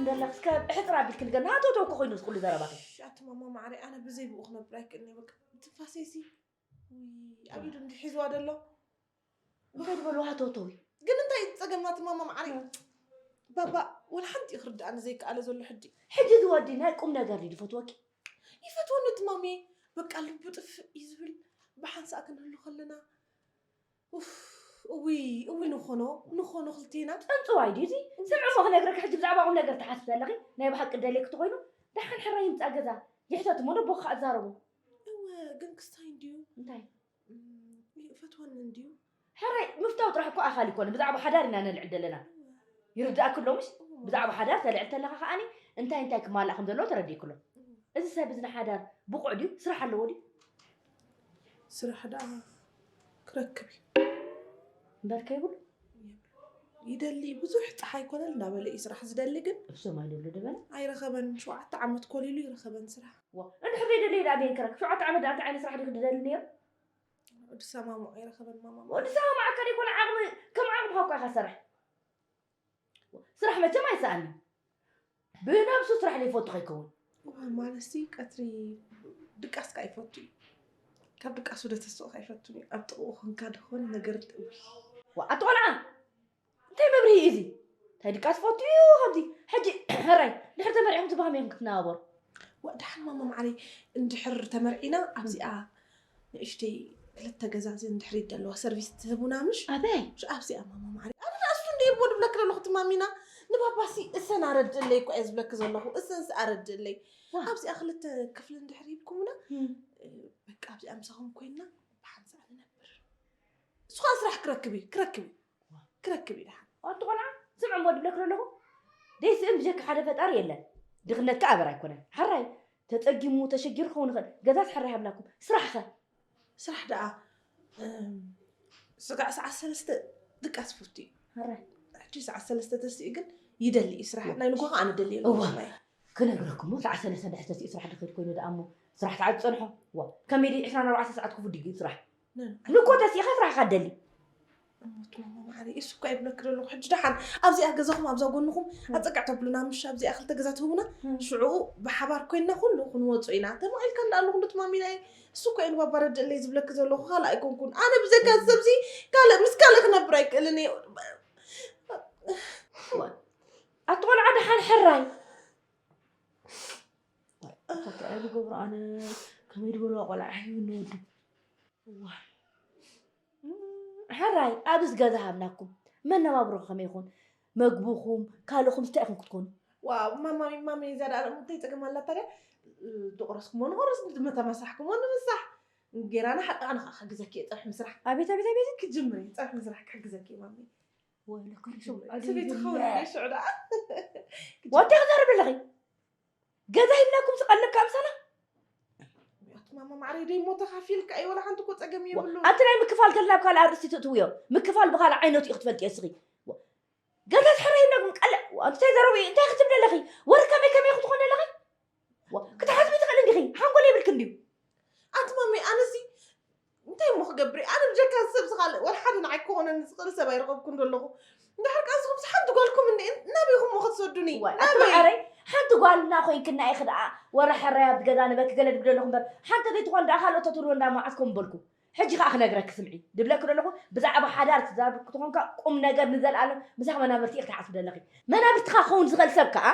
ዘለኽስ ከ ብሕፅር ኣቢልኪ ንገርና። ሃተውተው እኮ ኮይኑ እዚ ኩሉ ዘረባኺ። እሺ፣ ኣቲ ማማ ማዕረይ፣ ኣነ ብዘይ ብኡ ክነብር ኣይክእልን እየ። በቃ ትንፋሰይሲ፣ ውይ፣ ኣብ ኢዱ እንዲሒዝዋ ደሎ። እንታይ ዝበሉ ሃተውተው እዩ? ግን እንታይ እዩ ጸገም ናቲ ማማ ማዕረይ? ባባ፣ ወላ ሓንቲ እዩ ክርድኣኒ ዘይከኣለ ዘሎ ሕጂ። ሕጂ እዚ ወዲ ናይ ቁም ነገር ድዩ ዝፈትወኪ? ይፈትወኒ እቲ ማሚ። በቃ ልቡ ጥፍእ እዩ ዝብል። ብሓንሳእ ክንህሉ ከለና፣ ኡፍ፣ እውይ፣ እውይ፣ ንኾኖ፣ ንኾኖ ክልቴና። ጸንጽዋይ ድዩ እዚ? ስምዒ እሞ ክነግረኪ፣ ሕጂ ብዛዕባ ቁም ነገር ትሓስቢ ኣለኺ? ናይ ብሓቂ ደልየኪ ተኾይኑ፣ ደሓን ሕራይ ይምጻእ ገዛ። ይሕተት እሞ ነቦ ክኣ እዛረቦ። እወ፣ ግን ክስታይ እንድዩ። እንታይ? እም፣ ይፈትወኒ እንድዩ። ሕራይ ምፍታው ጥራሕ እኮ ኣኻሊ ይኮነ፣ ብዛዕባ ሓዳር ኢና ነልዕል ዘለና። እወ። ይርድኣኪ ኣሎ ምሽ? እወ። ብዛዕባ ሓዳር ተልዕል ተለኻ ከኣኒ፣ እንታይ እንታይ ክማላእ ከም ዘለዎ ተረዲእኪ ኣሎ። እወ። እዚ ሰብ እዚ ንሓዳር ብቑዕ ድዩ? ስራሕ ኣለዎ ድዩ? ስራሕ ደኣ ክረክብ እዩ። እምበር ከይብሉ? ይደሊ፣ ብዙሕ ጸሓይ ኮነል እናበለ እዩ ስራሕ ዝደሊ፣ ግን እሱ ማን ይብሉ ድበለ? ኣይረኸበን። ሸውዓተ ዓመት ኮሊሉ ይረኸበን ስራሕ። ዋ፣ እንድሕር ዘይደለየ ደኣ በየን ክረክብ? ሸውዓተ ዓመት ደኣ እንታይ ዓይነት ስራሕ ድዩ ክድደሊ ነይሩ? ወዲ ሰማምዑ ኣይረኸበን ማማ። ወዲ ሰማምዓካ ደይኮነ ዓቕሚ፣ ከም ዓቕምኻ እኳ ኢኻ ሰርሕ። ስራሕ መቸም ኣይሰኣንን። ብነብሱ ስራሕ ዘይፈቱ ከይከውን። እዋ፣ ማለትሲ ቀትሪ ድቃስ ከኣ ይፈቱ እዩ። ካብ ድቃሱ ዶ ተስኦ ከይፈቱ እዩ። ኣብ ጥቕኡ ኮንካ ደኾነ ነገር ትእዊ። ዋ፣ ኣቲ ቆልዓ! እንታይ መብርሂ እዩ እዚ? እንታይ ድቃስ ፈቱ እዩ ከምዚ? ሕጂ፣ ሕራይ፣ ድሕሪ ተመርዒኹም ትበሃም ኢኹም ክትነባበሩ። ዋ፣ ደሓን ማማ ማዕረይ፣ እንድሕር ተመርዒና ኣብዚኣ ንእሽተይ ክልተ ገዛ እዚ እንድሕር ይደለዋ ሰርቪስ ትህቡና ምሽ? ኣበይ? ምሽ ኣብዚኣ ማማ ማዕረይ። ኣነ ንኣሱ እንደ ይቦ ድብለክ ዘለኹ ትማሚና ንባባሲ እሰን ኣረድእለይ እኮ እየ ዝብለክ ዘለኹ። እሰንስ ኣረድእለይ። ዋ። ኣብዚኣ ክልተ ክፍሊ እንድሕር ሂብኩምና፣ እም። እ፣ በቃ ኣብዚኣ ምሳኹም ኮይንና ብሓንሳእ ንነብር። እሱ ኸኣ ስራሕ ክረክብ እዩ፣ ክረክብ እዩ። ዋ። ክረክብ እዩ ደሓን። ኣቲ ቆልዓ፣ ስምዒ እሞ ድብለክ ዘለኹ። ደይስእን ብጀካ ሓደ ፈጣሪ የለን። ድኽነት ከኣ ኣበር ኣይኮነን። ሕራይ፣ ተጸጊሙ፣ ተሸጊሩ ክኸውን ይኽእል። ገዛስ ሕራይ ሃብናኩም። ስራሕ ኸ? ስራሕ ደኣ፣ እም፣ ስጋዕ ሰዓት ሰለስተ ድቃስ ፍቱ እዩ። ሕራይ። ሕጂ ሰዓት ሰለስተ ተስኡ ግን ይደሊ እዩ ስራሕ። ናይ ንጎ ኸኣ ንደሊ እዋ። ኣለና። ክነግረኩም እሞ፣ ሰዓት ሰለስተ እንድሕር ተስኡ ስራሕ ድኸይድ ኮይኑ ደኣ እሞ፣ ስራሕ ሰዓት ዝጸንሖ። ዋ፣ ከመይ ድዩ ዕስራን ኣርባዕተን ሰዓት ክፉት ድዩ ስራሕ? ነን። ንኮ ተሲእኻ ስራሕኻ ደሊ። እሞት ማማ ማዕረይ፣ እሱ እኮ ኣይብለክ ዘለኹ። ሕጂ ደሓን ኣብዚኣ ገዛኹም ኣብዛ ጎንኹም እም። ኣጸቅዕ ተብሉና ምሽ ኣብዚኣ ክልተ ገዛ ትህቡና። እም። ሽዑ ብሓባር ኮይንና ኩሉ ክንወጾ ኢና። ተማቒልካ እንዳ ኣለኹ እንዶ ትማሚና እየ። እሱ እኮ እየ ንባባ ረድእለይ ዝብለክ ዘለኹ፣ ካልእ ኣይኮንኩን። ኣነ ብዘይካ እዚ ሰብዚ ካልእ ምስ ካልእ ክነብር ኣይክእልን እየ። ኣቲ ቆልዓ ደሓን ሕራይ። እንታይ እየ ዝገብሮ ኣነ? ከመይ ዝበልዋ ቆልዓ እዩ ንወዱ? እዋ። እም፣ ሕራይ፣ ኣብዚ ገዛ ሃብናኩም። መነባብሮኹም ከመይ ይኹን? መግብኹም፣ ካልእኹም እንታይ ኢኹም ክትኮኑ? ዋው፣ ማማይ፣ ማማይ፣ እዛ ደኣ እንታይ ጸገም ኣላ ታዲያ? ዝቆረስኩሞ ንቆርስ፣ ንተመሳሕኩሞ ንምሳሕ። እንጌራና ሓቃ ኣነ ኸዓ ክሕግዘኪ እየ፣ ጸብሒ ምስራሕ። ኣቤት፣ ኣቤት፣ ኣቤት። ክጅምር እየ፣ ጸብሒ ምስራሕ ክሕግዘኪ እየ፣ ማማይ። ወይለኩም፣ ክጅምር እየ። ኣደይ ሰበይቲ ክኸውን እየ፣ ሽዑ ደኣ። ወዲ ክዛረብ ኣለኺ? ገዛ ሂብናኩም ዝቐለብ ከኣ ምሳና? ኣቲ ማማ ማዕረይ ደይ እሞ ተኻፊልካ እዩ፣ ወላ ሓንቲ እኮ ጸገም ዋ፣ የብሉን። ኣቲ ናይ ምክፋል ገለ ናብ ካልእ ኣርእስቲ ትእትውዮ። ምክፋል ብኻልእ ዓይነቱ እዩ ክትፈልጥዮ እስኺ። ዋ፣ ገዛ ትሕረ ሂብናኩም ቀለ-፣ ዋ፣ እንታይ ዘረቡ እዩ? እንታይ ክትብሊ ኣለኺ? ወረ ከመይ ከመይ ክትኾኒ ኣለኺ? ዋ፣ ክትሓስቢ ትኽእሊ እንዲኺ? ሓንጎል የብልክን ድዩ? ኣቲ ማሚ፣ ኣነሲ እንታይ እሞ ክገብር እየ? ኣነ ብጀካ እዚ ሰብ እዚ ካልእ ወላ ሓደ ንዓይ ክኾነኒ ዝኽእል ሰብ ኣይረኸብኩን ዘለኹ። እንድሕር ከኣ ንስኹምስ ሓንቲ ጓልኩም እንድዒ፣ ናበይ ኢኹም እሞ ክትሰዱኒ? ዋይ፣ ኣቲ ናበይ? ማዕረይ፣ ሓንቲ ጓልና ኮይንክና ኢኺ ደኣ፣ ወረ ሕራይ ኣብቲ ገዛ ንበኪ ገለ ድብለልኹ እምበር፣ ሓንቲ ዘይትኾን ደኣ ካልኦት ተትብልዎ እንዳ መዓስ ከምኡ በልኩ። ሕጂ ከኣ ክነግረኪ ስምዒ፣ ድብለኪ ዘለኹ፣ ብዛዕባ ሓዳር ትዛረቢ ክትኾንካ፣ ቁም ነገር ንዘለኣለም ምሳኺ መናብርቲ ኢኺ ትሓስቢ ዘለኺ። መናብርትኻ ክኸውን ዝኽእል ሰብ ከኣ፣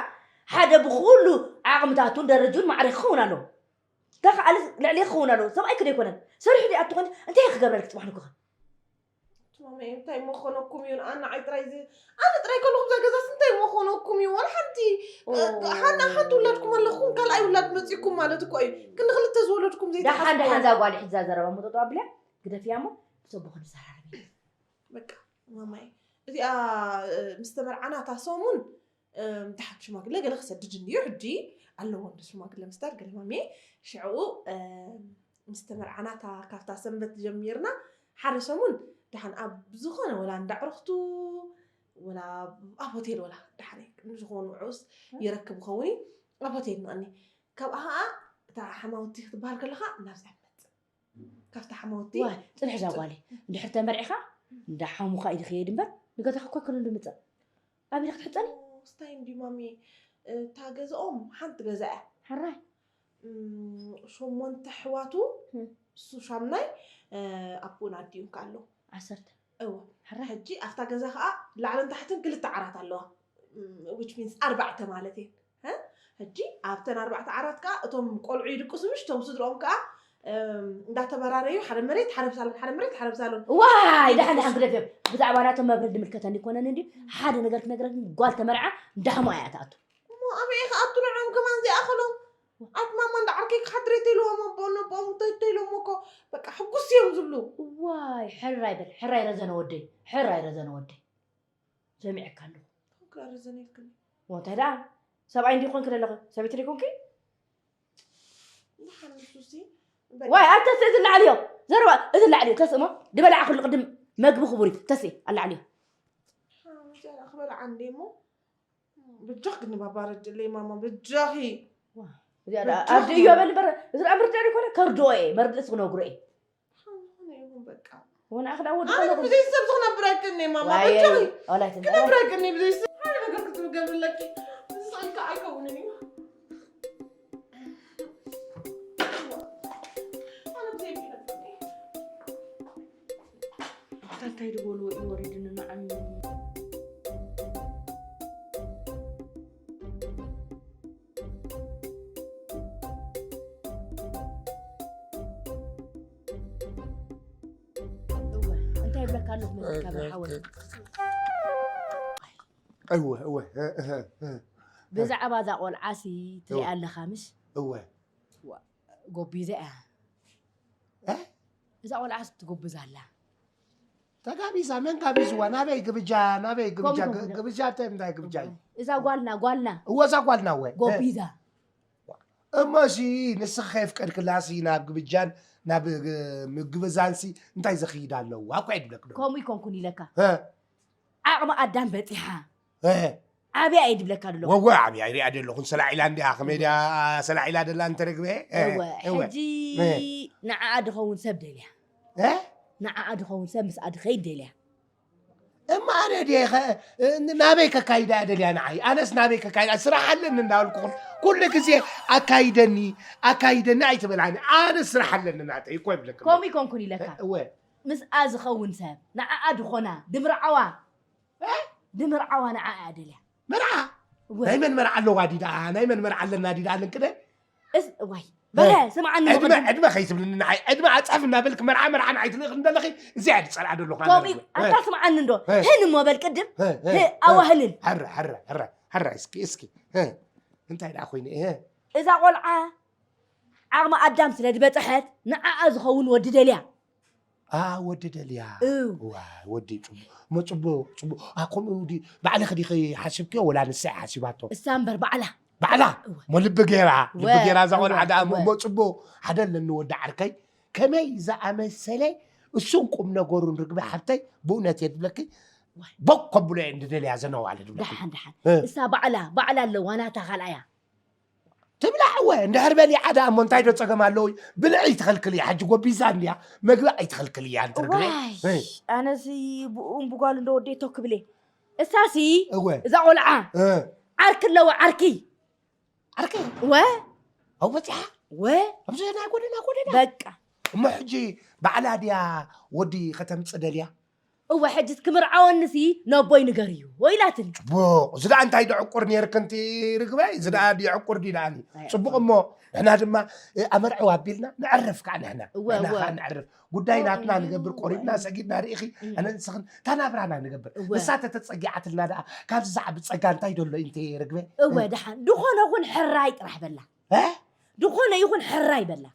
ሓደ ብኹሉ ዓቕምታቱን ደረጅኡን ማዕረ ክኸውን ኣለዎ። ተኸኣለ ልዕሊ ክኸውን ኣለዎ። ሰብኣይኪ ዶ ኣይኮነን? ሰሪሑ ዶ ኣይኮነን? እንታይ ክገብረልኪ ጽባሕ ንግሆ? ማመይ፣ እንታይ ምኾነኩም እዩ? ኣነ ንዓይ ጥራይ ዝ-፣ ኣነ ጥራይ ከለኹም እዛ ገዛስ እንታይ ምኾነኩም እዩ? ዋላ ሓንቲ፣ ኦ። ሓና ሓንቲ ውላድኩም ኣለኹም፣ ካልኣይ ውላድ መጺእኩም ማለት እኮ እዩ። ክንዲ ክልተ ዝወለድኩም ደሓን፣ ዘይተስፍዎ። ደሓን እዛ ጓል ሒዛ ዘረባ መጠጡ ኣብልያ፣ ግደፍያ እሞ፣ ምስ ኣቦኹም ይዘራረብ እዩ። በቃ፣ ማማይ፣ እዚኣ፣ እ፣ ምስ ተመርዓና እታ ሰሙን፣ እም፣ ደሓን ሽማግለ ገለ ክሰድድ እንድዩ፣ ሕጂ ኣለዎ እንዶ ሽማግለ ምስዳድ ገለ ማሜ። ሽዕኡ፣ እም፣ ምስ ተመርዓና እታ፣ ካብታ ሰንበት ጀሚርና ሓደ ሰሙን ደሓን ኣብ ዝኾነ ወላ እንዳ ዕርኽቱ ወላ ኣብ ሆቴል ወላ ደሓን ዝኾኑ ዕኡስ ይረክብ ይኸውን እዩ። ኣብ ሆቴል ንቐኒ። ካብኣ ኸዓ እታ ሓማውቲ ክትበሃል ከለኻ ናብዚኣ ትመጽእ። ካብታ ሓማውቲ ዋይ፣ ጽንሒ እዛ ጓለይ። እንድሕር ተመርዒኻ፣ እንዳ ሓሙኻ እዩ ዝኸይድ እምበር፣ ንገዛኻ እኮ ኣይኮነን ዝምጸእ። ኣበይ ክትሕጸኒ? ስታይ እንዲ ማሚ፣ እታ ገዛኦም ሓንቲ ገዛ እያ። ሕራይ። እም፣ ሸሞንተ ኣሕዋቱ፣ እም። እሱ ሻምናይ፣ እ፣ ኣቦን ኣዲኡን ከኣ ኣለዉ። ዓሰርተ። እወ። ሕራይ። ሕጂ ኣብታ ገዛ ከኣ ላዕልን ታሕትን ክልተ ዓራት ኣለዋ። እም፣ which means ኣርባዕተ ማለት እየን። እ? ሕጂ ኣብተን ኣርባዕተ ዓራት ከኣ እቶም ቆልዑ ይድቅሱ ምሽ፣ እቶም ስድርኦም ከኣ፣ እም፣ እንዳተበራረዩ ሓደ መሬት ሓደ ብሳሎን፣ ሓደ መሬት ሓደ ብሳሎን። ዋይ፣ ደሓን ደሓን ይድቅሱ። ግደፍዮም። ብዛዕባ ናቶም መብረድ ድምልከተኒ ይኮነን እንድዩ። ሓደ ነገር ክነግረኒ፣ ጓል ተመርዓ እንዳሕሞ እያ ትኣቱ። እሞ ኣበይ ክኣቱ ንዕኦም ከማን ዘይኣኸሎም? ኣቲ ማማ እንዳ ዓርከይ ክሓድር እየ ተይልዎም ኣቦ ነቦኦም ተይልዎም እኮ በቃ ሕጉስ እዮም ዝብሉ። ዋይ፣ ሕራይ በል፣ ሕራይ ረዘነ ወደይ፣ ሕራይ ረዘነ ወደይ። ሰሚዐካ ኣለኹ። ኮንካ ረዘነ ኢልክኒ። ሞ እንታይ ደኣ? ሰብኣይ እንዲ ኮንክ ዘለኸ? ሰበይቲ ደይ ኮንኪ? ደሓን ንሱሲ። በቃ። ዋይ፣ ኣብ ተስእ እዚ ላዕልዮ። ዘረባ፣ እዚ ላዕልዮ። ተስእ ሞ፣ ድበላዓ ኩሉ ቅድም መግቢ ክቡር እዩ። ተስእ፣ ኣላዕልዮ። ሓ፣ እንጀራ ክበልዓ እንዴ እሞ? ብጃኺ ግን ባባ ረድለይ ማማ፣ ብጃኺ። ዋ፣ እዚኣ ደኣ ብጃኺ። ኣርድእዮ በል እምበር፣ እዚ ደኣ ምርዳእ ዘይኮነ፣ ከርድኦ እየ፣ መርድእስ ክነግሮ እየ። ዝኾነ ይኹን በቃ። ወንዓ ክዳ ወዲ ኣነ ከለኹ። ብዘይ ሰብ ዝኽነብር ኣይክእልን'የ ማማ፣ ዋየ፣ ብጃኺ። ወላይትነ። ክነብር ኣይክእልን'የ ብዘይ ሰብ። ሓደ ነገር ክትገብርለኪ፣ እዚ ስቕ ኢልካ ኣይከውንን እዩ። ኣነ ብዘይ ክነብር እየ። እንታይ እንታይ ዝበልዎ እዩ ወሪድኒ ንዓይ? እወ፣ እንታይ ይብለካ ኣለኹ መሲልካ በል ሓወይ? እወ፣ እወ፣ እ፣ እ፣ እ። ብዛዕባ እዛ ቆልዓሲ ትሪኣ እወ። ኣለኻ ምሽ? እወ። ዋ፣ ጎቢዛ እያ። እ? እዛ ቆልዓስ ትጎብዝ ኣላ። ተጋቢዛ፣ መን ጋቢዝዋ? ናበይ ግብጃ፣ ናበይ ግብጃ፣ ከምኡ ግ-፣ ግብጃ። ግብጃ እንታይ፣ እንታይ ግብጃ እዩ? እዛ ጓልና፣ ጓልና። እወ፣ እዛ ጓልና እወ። ጎቢዛ። እሞ እሺ፣ ንስኺ ከየፍቀድክላሲ ናብ ግብጃን ናብ ግ-፣ ምግብዛንሲ እንታይ ዘኽይድ ኣለዋ? እኮ እየ ድብለክ ዶ። ከምኡ ይኮንኩን ኢለካ። እ? ዓቕሚ ኣዳም በጺሓ። እ። ዓብያ እየ ድብለካ ደለኹ። ወወ፣ ዓብያ ይሪኣ ደለኹን ሰላዒላ እንዲያ፣ ከመይ ድያ ሰላዒላ ደላ እንተረግበ? እ፣ እወ፣ እወ። ሕጂ እ። ንዓኣ ድኸውን ሰብ ደልያ። እ? ንዓኣ ድኸውን ሰብ ምስኣ ድኸይድ ደልያ። እማ ኣነ ድየ ኸ-፣ እ፣ ናበይ ከካይዳ እያ ደልያ ንዓይ? ኣነስ ናበይ ከካይዳ? ስራሕ ኣለኒ እንዳበልኩኹም ኩሉ ግዜ ኣካይደኒ፣ ኣካይደኒ ኣይትበላኒ። ኣነ ስራሕ ኣለኒ ናተይ እኮ ይብለክን። ከምኡ ይኮንኩን ኢለካ። እ፣ እወ። ምስኣ ዝኸውን ሰብ፣ ንዓኣ ድኾና፣ ድምርዓዋ። እ? ድምርዓዋ ንዓኣ እያ ደልያ። መርዓ? እወ። ናይ መን መርዓ ኣለዋ ዲ ደኣ? ናይ መን መርዓ ኣለና ዲ ደኣ? ልንቅደ? እስ-፣ ዋይ፣ በለ፣ ስምዓኒ ዕድመ፣ መቕድም። ዕድመ ከይትብልኒ ንዓይ፣ ዕድመ ኣጻፍ እናበልክ መርዓ፣ መርዓ ንዓይ ትልእኽኒ ዘለኺ፣ እዚኣ እየ ዝጸልኣ ዘለኹ ኣነ ከምኡ፣ ርግበ። ኣታ እ። ስምዓኒ እንዶ። እ። ህን እሞ በል ቅድም። እ፣ እ፣ ህ-፣ እ። ኣዋህልል። ሕረ፣ ሕረ፣ ሕረ፣ ሕረ፣ እስኪ፣ እስኪ። እ። እንታይ ደኣ ኮይኑ፣ እ። እዛ ቆልዓ ዓቕሚ ኣዳም ስለ ዝበጽሐት፣ ንዓኣ ዝኸውን ወዲ ደልያ። ኣ፣ ወዲ ደልያ። እው። ዋ፣ ወዲ ጽቡቕ። እሞ ጽቡቕ፣ ጽቡቕ። ኣ፣ ከምኡ ዲ-፣ ባዕልኺ ዲኺ ሓሲብክዮ ወላ ንሳ እያ ሓሲባቶ? እሳ እምበር ባዕላ። ባዕላ? እወ። እሞ ልቢ ገይራ፣ ልቢ እወ፣ ገይራ እዛ እወ፣ ቆልዓ ደኣ እሞ፣ እወ። እሞ ጽቡቕ። ሓደ ኣለኒ ወዲ ዓርከይ፣ ከመይ ዝኣመሰለ እሱን ቁም ነገሩን ርግቢ ሓብተይ፣ ብእውነት እየ ድብለኪ፣ ዋይ። ቦክ ከብሎ እየ እንድደልያ ዘነዋለ ድብለኪ። ደሓን፣ ደሓን። እ። እሳ ባዕላ፣ ባዕላ ኣለዋ ናታ ካልኣያ። ትብላዕ እወ፣ እንድሕር በሊዓ ደኣ እሞ እንታይ ዶ ጸገም ኣለዎ? ብልዒ ኣይትኸልክል እያ፣ ሕጂ ጎቢዛ እንድያ፣ መግቢ ኣይትኸልክል እያ፣ እንትርግበ። ዋይ፣ እ። ኣነሲ ብኡን ብጓሉ እንዶ ወዴቶ ክብለ። እሳሲ፣ እወ። እዛ ቆልዓ፣ እ። ዓርኪ ኣለዋ፣ ዓርኪ። ዓርኪ? እወ። ኣብኡ በጺሓ? እወ። ኣብዚ ናይ ጎደና፣ ጎደና? በቃ። እሞ ሕጂ ባዕላ ድያ ወዲ ከተምጽእ ደልያ? እወ፣ ሕጅስ ክምርዓወንሲ ነቦይ ንገርዮ ኢላትኒ። ጽቡቕ። እዚ ደኣ እንታይ ደዕቁር ነይርክንቲ ርግበ? እዚ ደኣ ድዕቁር ድዩ ደኣኒ? ኣይ፣ ጽቡቕ እሞ፣ ንሕና ድማ፣ እ፣ ኣመርዕዋ ኣቢልና ነዕርፍ ከኣ ንሕና። እወ፣ ንሕና እወ። ከኣ ነዕርፍ። ጉዳይ እወ፣ ናትና እወ፣ ንገብር፣ እወ። ቆሪብና ሰጊድና ርኢኺ፣ እም። ኣነ ንስኽን፣ እታ ናብራና ንገብር። እወ። ንሳ ተተጸጊዓትልና ደኣ፣ ካብዚ ዝዓቢ ጸጋ እንታይ ደሎ እዩ እንተ ርግበ? እወ፣ እ። ደሓን። ድኾነ ኹን ሕራይ ጥራሕ በላ። እ? ድኾነ ይኹን ሕራይ በላ።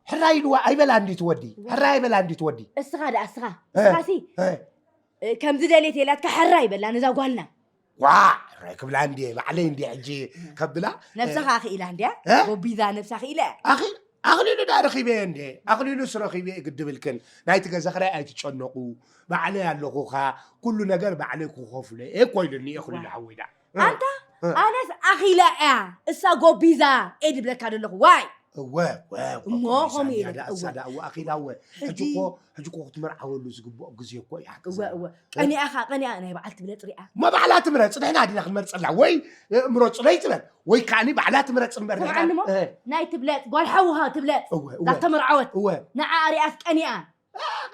ሕራይ ኢልዋ ኣይበላ እንዲ ትወዲ። ዋ። ሕራይ ኣይበላ እንዲ ትወዲ። እስኻ ደኣ፣ እስኻ፣ እ፣ እስኻሲ፣ እ። እ፣ ከምዚ ደልየት የላትካ ሕራይ በላ ነዛ ጓልና። ዋ፣ ሕራይ ክብላ እንዲ፣ ባዕለይ እንዲ ሕጂ ከብላ። ነብሳ እ። ከኣ ክኢላ እንድያ፣ እ? ጎቢዛ ነብሳ ክኢላ። ኣኺ-፣ ኣኽሊሉ ደኣ ረኺበ እንዲ፣ ኣኽሊሉስ ረኺበ ግድብልክን። ናይቲ ገዛ ኽራይ ኣይትጨነቑ፣ ባዕለይ ኣለኹኻ፣ ኩሉ ነገር ባዕለይ ክኸፍሎ እየ እኮ ኢሉኒ ኣኽሊሉ ዋ። ሓወይ ደኣ። እ፣ ኣንታ፣ እ። ኣነስ ኣኺላ እያ፣ እሳ ጎቢዛ እየ ድብለካ ዘለኹ፣ ዋይ። እወ እወ እወ እሞ እወ፣ ከምኡ ሳንያ ኢለ፣ ደኣ እወ። እሳ ደኣ እወ ኣኺላ እወ። ሕጂ ሕጂ እኮ ሕጂ እኮ ክትምርዓወሉ ዝግብኦ ግዜ እኮ እዩ ሓቂ እወ ዘረባ። እወ ቀኒኣ ኸዓ ቀኒኣ ናይ በዓልቲ ብለጽ ሪኣ እሞ ባዕላ ትምረጽ፣ ንሕና ዲና ክመርጸላ ወይ እ፣ ምረጹለይ ትበል ወይ ከዓኒ ባዕላ ትምረጽ እምበር ንሕና ስምዓኒ እሞ እ፣ ናይ ትብለጽ ጓል ሓውኻ ትብለጽ እወ እወ እዛ ተመርዓወት እወ ንዓ ሪኣስ ቀኒኣ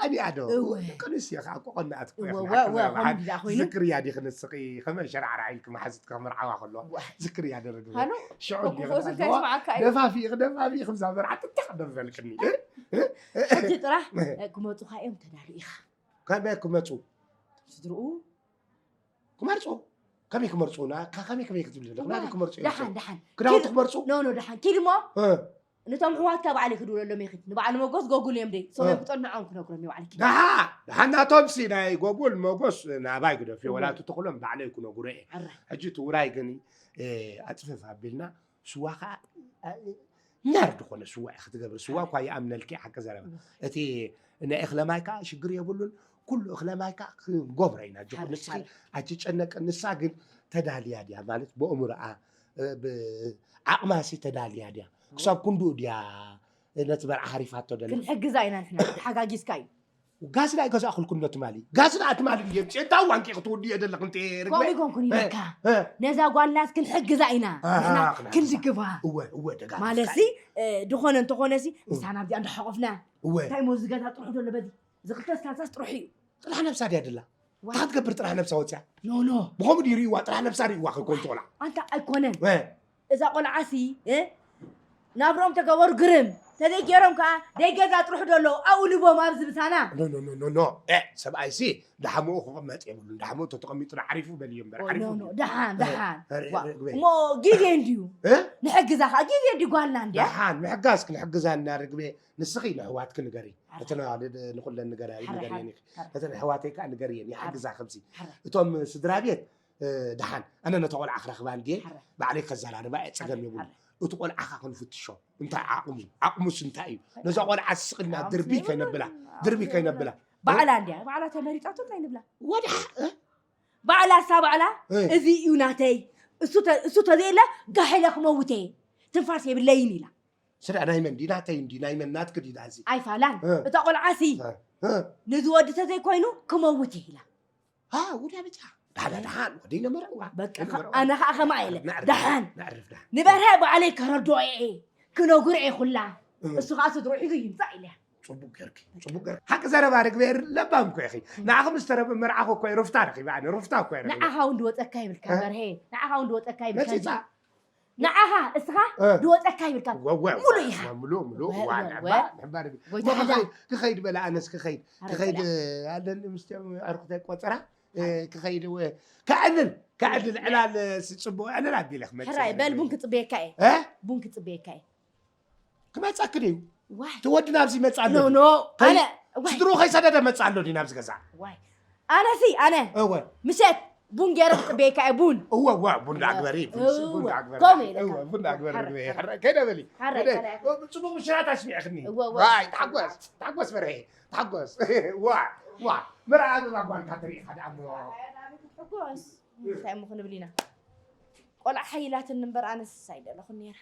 ቀኒኣ ዶ እወ። ደቂ ኣንስትዮ ከዓ እኮ ቀናኣት እኮ እወ ኢኽን እወ ሓቂ እወ ዘረባ ከምኡ እንዳ ኮይኑ ዝክርያ ዲኺ ንስኺ ከመይ ሸራዕራዕ ኢልኪ መሓዝትኪ ክምርዓዋ ከለዋ እወ። ዝክርያ ዶ ርግበ ሃሎ ሽዑ እኮ እንዲኺ ኮስካ ትኣትዋ ይስማዓካ እዩ። ደፋፊእኺ ደፋፊእኺ ብዛ መርዓት እንታይ ክደርበልክኒ እ? ሕጂ ጥራሕ እ፣ ክመፁኻ እዮም ተዳሉ ኢኻ ከመይ ክመፁ ስድርኡ ክመርፁ ከመይ ክመርፁ ና ከመይ ከመይ ክትብል ዘለኽ ናበይ ክመርፁ እዮም ደሓን ደሓን ክዳውንቲ ኪድ- ክመርፁ ኖ ኖ ደሓን ኪድ እሞ እ፣ ነቶም ኣሕዋትካ ባዕለይ ክድውለሎም ይኽድ ንባዕሉ መጎስ ጎጉል እዮም ደይ ሰብዮም እ። ክጠንዖም ክነግሮም እዩ ባዕልኪ ደሓ ደሓን ናቶም ሲ ናይ ጎጉል መጎስ ናባይ ግደፍዮ እወ። ወላ እቲ ተኽሎም ባዕለይ ክነግሮ እየ ኣራይ ሕጂ እቲ ውራይ ግን እ፣ ኣፅፍፍ ኣቢልና ስዋ ከዓ እ፣ ናር ዝኾነ ስዋ እዩ ክትገብር ስዋ እኳ ይኣምነልኪ ሓቂ ዘረባ እቲ ናይ እኽለ ማይ ከዓ ሽግር የብሉን ኩሉ እኽለ ማይ ከዓ ክንገብሮ ኢና ጅኹ ሓደ ንስኺ ሓደ ኣይትጨነቂ ንሳ ግን ተዳልያ ድያ ማለት ብእምሮኣ እ፣ ብዓቕማሲ ተዳልያ ድያ ክሳብ ክንድኡ ድያ ነቲ መርዓ ሓሪፋቶ ደላ ክንሕግዛ ኢና ንሕና ተሓጋጊዝካ እዩ ጋዝ ናይ ገዛእክልኩም ዶ ትማሊ ጋዝ ደኣ ትማሊ ድየ ምፅእ እንታይ ዋንቂ ክትውድዮ ዘለኽ እንተ ከምኡ ይኮንኩን ይበካ እ፣ ነዛ ጓልናስ ክንሕግዛ ኢና ኣሃ፣ ንሕና ክንሕግዛ። ክንድግፋ እወ እወ ደጋ ማለትሲ እ፣ ድኾነ እንተኾነሲ ንሳ ናብዚኣ እንዳሓቆፍና እወ እንታይ ሞ ዝገዛ ጥርሑ ዘሎ በዚ ዝክልተ ስታንሳስ ጥርሑ እዩ ጥራሕ ነብሳ ድያ ደላ እንታይ ክትገብር ጥራሕ ነብሳ ወፅያ ኖ ኖ ብኸምኡ ድዩ ሪእዋ ጥራሕ ነብሳ ሪእዋ ከይኮን ትቆልዓ ኣንታ ኣይኮነን እ፣ እዛ ቆልዓሲ እ፣ ናብርኦም ተገበሩ ግርም ተዘይገይሮም ከዓ ደይገዛ ጥርሑ ደሎ ኣብኡ ልቦም ኣብዚ ምሳና ኖ ኖ ኖ ኖ ኖ እ፣ ሰብኣይሲ ዳሓምኡ ክቕመጥ የብሉን ዳሓምኡ ተተቐሚጡ ንዓሪፉ በልዮ እምበር ዓሪፉ ኖ፣ ኖ፣ ደሓን ደሓን ረ- ዋ፣ ርግበይ። እሞ ግዜ እንድዩ እ? ንሕግዛ ከዓ ግዜ እንድዩ ጓልና እንድያ ደሓን ምሕጋዝ ክንሕግዛ እና ርግበ ንስኺ ንሕዋትኪ ንገሪ ሓራይ። እተን ንኹለን ንገራ ሓራይ፣ ንገርየን ሓራይ፣ ኢኺ ሓራይ። እተን ኣሕዋተይ ከዓ ንገርየን ይሓግዛ ከምዚ ሓራይ። እቶም ስድራ ቤት እ፣ ደሓን ኣነ ነተ ቆልዓ ክረኽባ እንድየ ሓራይ። ባዕለይ ከዘራርባ እየ ፀገም የብሉ ሓራይ። እቲ ቆልዓኻ ክንፍትሾ እንታይ ዓቕሙ ዓቕሙስ እንታይ እዩ ነዛ ቆልዓ ስቕልና ዓቕሙስ ድርቢ የብሉን። ከይነብላ ዓቕሙስ ድርቢ የብሉን። ከይነብላ ባዕላ እንድያ ባዕላ ተመሪፃቶ እንታይ ንብላ ወድሓ እ? ባዕላ እሳ ባዕላ እ። እዚ እዩ ናተይ እሱ ተ- እሱ ተዘየለ ጋሕ ኢለ ክመውት እየ ትንፋስ የብለይን ኢላ ስዳ ናይ መን ዲ ናተይ እንዲ ናይ መን ናትኪ ዲ ዳዚ ኣይፋላን እ። እታ ቆልዓሲ እ። ንዝወዲ ተዘይኮይኑ ክመውት እየ ኢላ አ ውዳ ብጫ ዳዳ ደሓን ወደይ ነመረዋ በቃ ከ- ኣነ ከዓ ከማ ኢለ ነዕርፍ ደሓን ነዕርፍ ደሓን ንበርሀ ባዕለይ ከረድኦ እየ ክነግሮ እየ ኩላ እ። እሱ ከዓ ስድሮ ሒዙ ይምፃእ ኢለ ፅቡቅ ገርኪ ፅቡቅ ገርኪ ሓቂ ዘረባ ርግበ ለባም ኮ ኢኺ ንዓኹም ዝተረበ መርዓኹ እኮ ሩፍታ ረኺበ ኣነ ሩፍታ እኮ ረኺበ ንዓኻ እውን ድወፀካ ይብልካ እ? በርሀ ንዓኻ እውን ድወፀካ ይብልካ መፂፃ ንዓኻ እስኻ እ። ድወፀካ ይብልካ ወወ ሙሉእ ኢኻ ሙሉእ ሙሉእ ወ- እዋ ወ- ንዕባ ወ- ንዕባ ርግበ ወይ እሞ ዳሕዳ። ክኸይድ- ክኸይድ በላ ኣነስ ክኸይድ ኣረ ክኸይድ በላ። ኣለን ምስቶም ኣርክተ ቆፀራ እ፣ ክኸይድ ወ- ከዕልል ከዕልል ዕላል እ፣ ስፅቡቅ ዕልል ኣቢለ ክመፅእ ሕራይ እየ። በል ቡን ክፅበየካ እየ እ? ቡን ክፅበየካ እየ ክመፀኪ ድዩ ዋይ ትወዲ ናብዚ ይመፅእ ኣሎ ኖ ድዩ? ኖ ከይ- ኣነ ዋይ ስድሩ ከይሰደደ መፅእ ኣሎ ድዩ ናብዚ ገዛ ዋይ ኣነሲ ኣነ እወ ምሸት ቡን ገይረ ክፅበየካ እየ ቡን እወ እወ ቡን ዳግበሪ እወ። ቡን ዳግበሪ ከምኡ ኢለ እወ ካብ- ቡን ዳግበሪ ሓረ- ግበሪ ሓረ- ሕረ ከይደ በሊ ሓረ- ከይደ ሓረ- ጽቡቅ ምሽራት ኣስሚዕክኒ እወ፣ እወ። ዋይ ታጎስ ታጎስ በርሄ ታጎስ ዋ ዋ መርዓ ኣበባ ጓልካ ትርኢ ሓደ ኣሞ ሕጎስ እንታይ እሞ ክንብል ኢና ቆልዓ ሓይላትኒ እምበር ኣነስ ኣይደለኹን ነይረ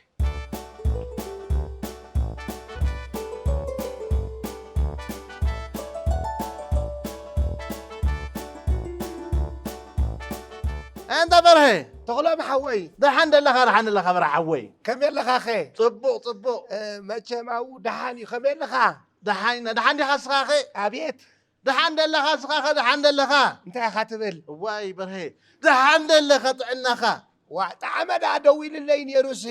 እንተ በርሀ ተኽሎም ሓወይ ደሓን ደለኻ ደሓን ኣለኻ በርሀ ሓወይ ከመይ ኣለኻ ኸ ፅቡቕ ፅቡቕ እ፣ መቸም ኣብኡ ደሓን እዩ ከመይ ኣለኻ ደሓን ኢና ደሓን ዲኻ ስኻ ኸ ኣቤት ደሓን ደለኻ ስኻ ኸ ደሓን ደለኻ እንታይ ኢኻ ትብል እዋይ በርሀ ደሓን ደለኻ ጥዕናኻ ዋ ጣዕመ ደኣ ደዊልለይ ነይሩሲ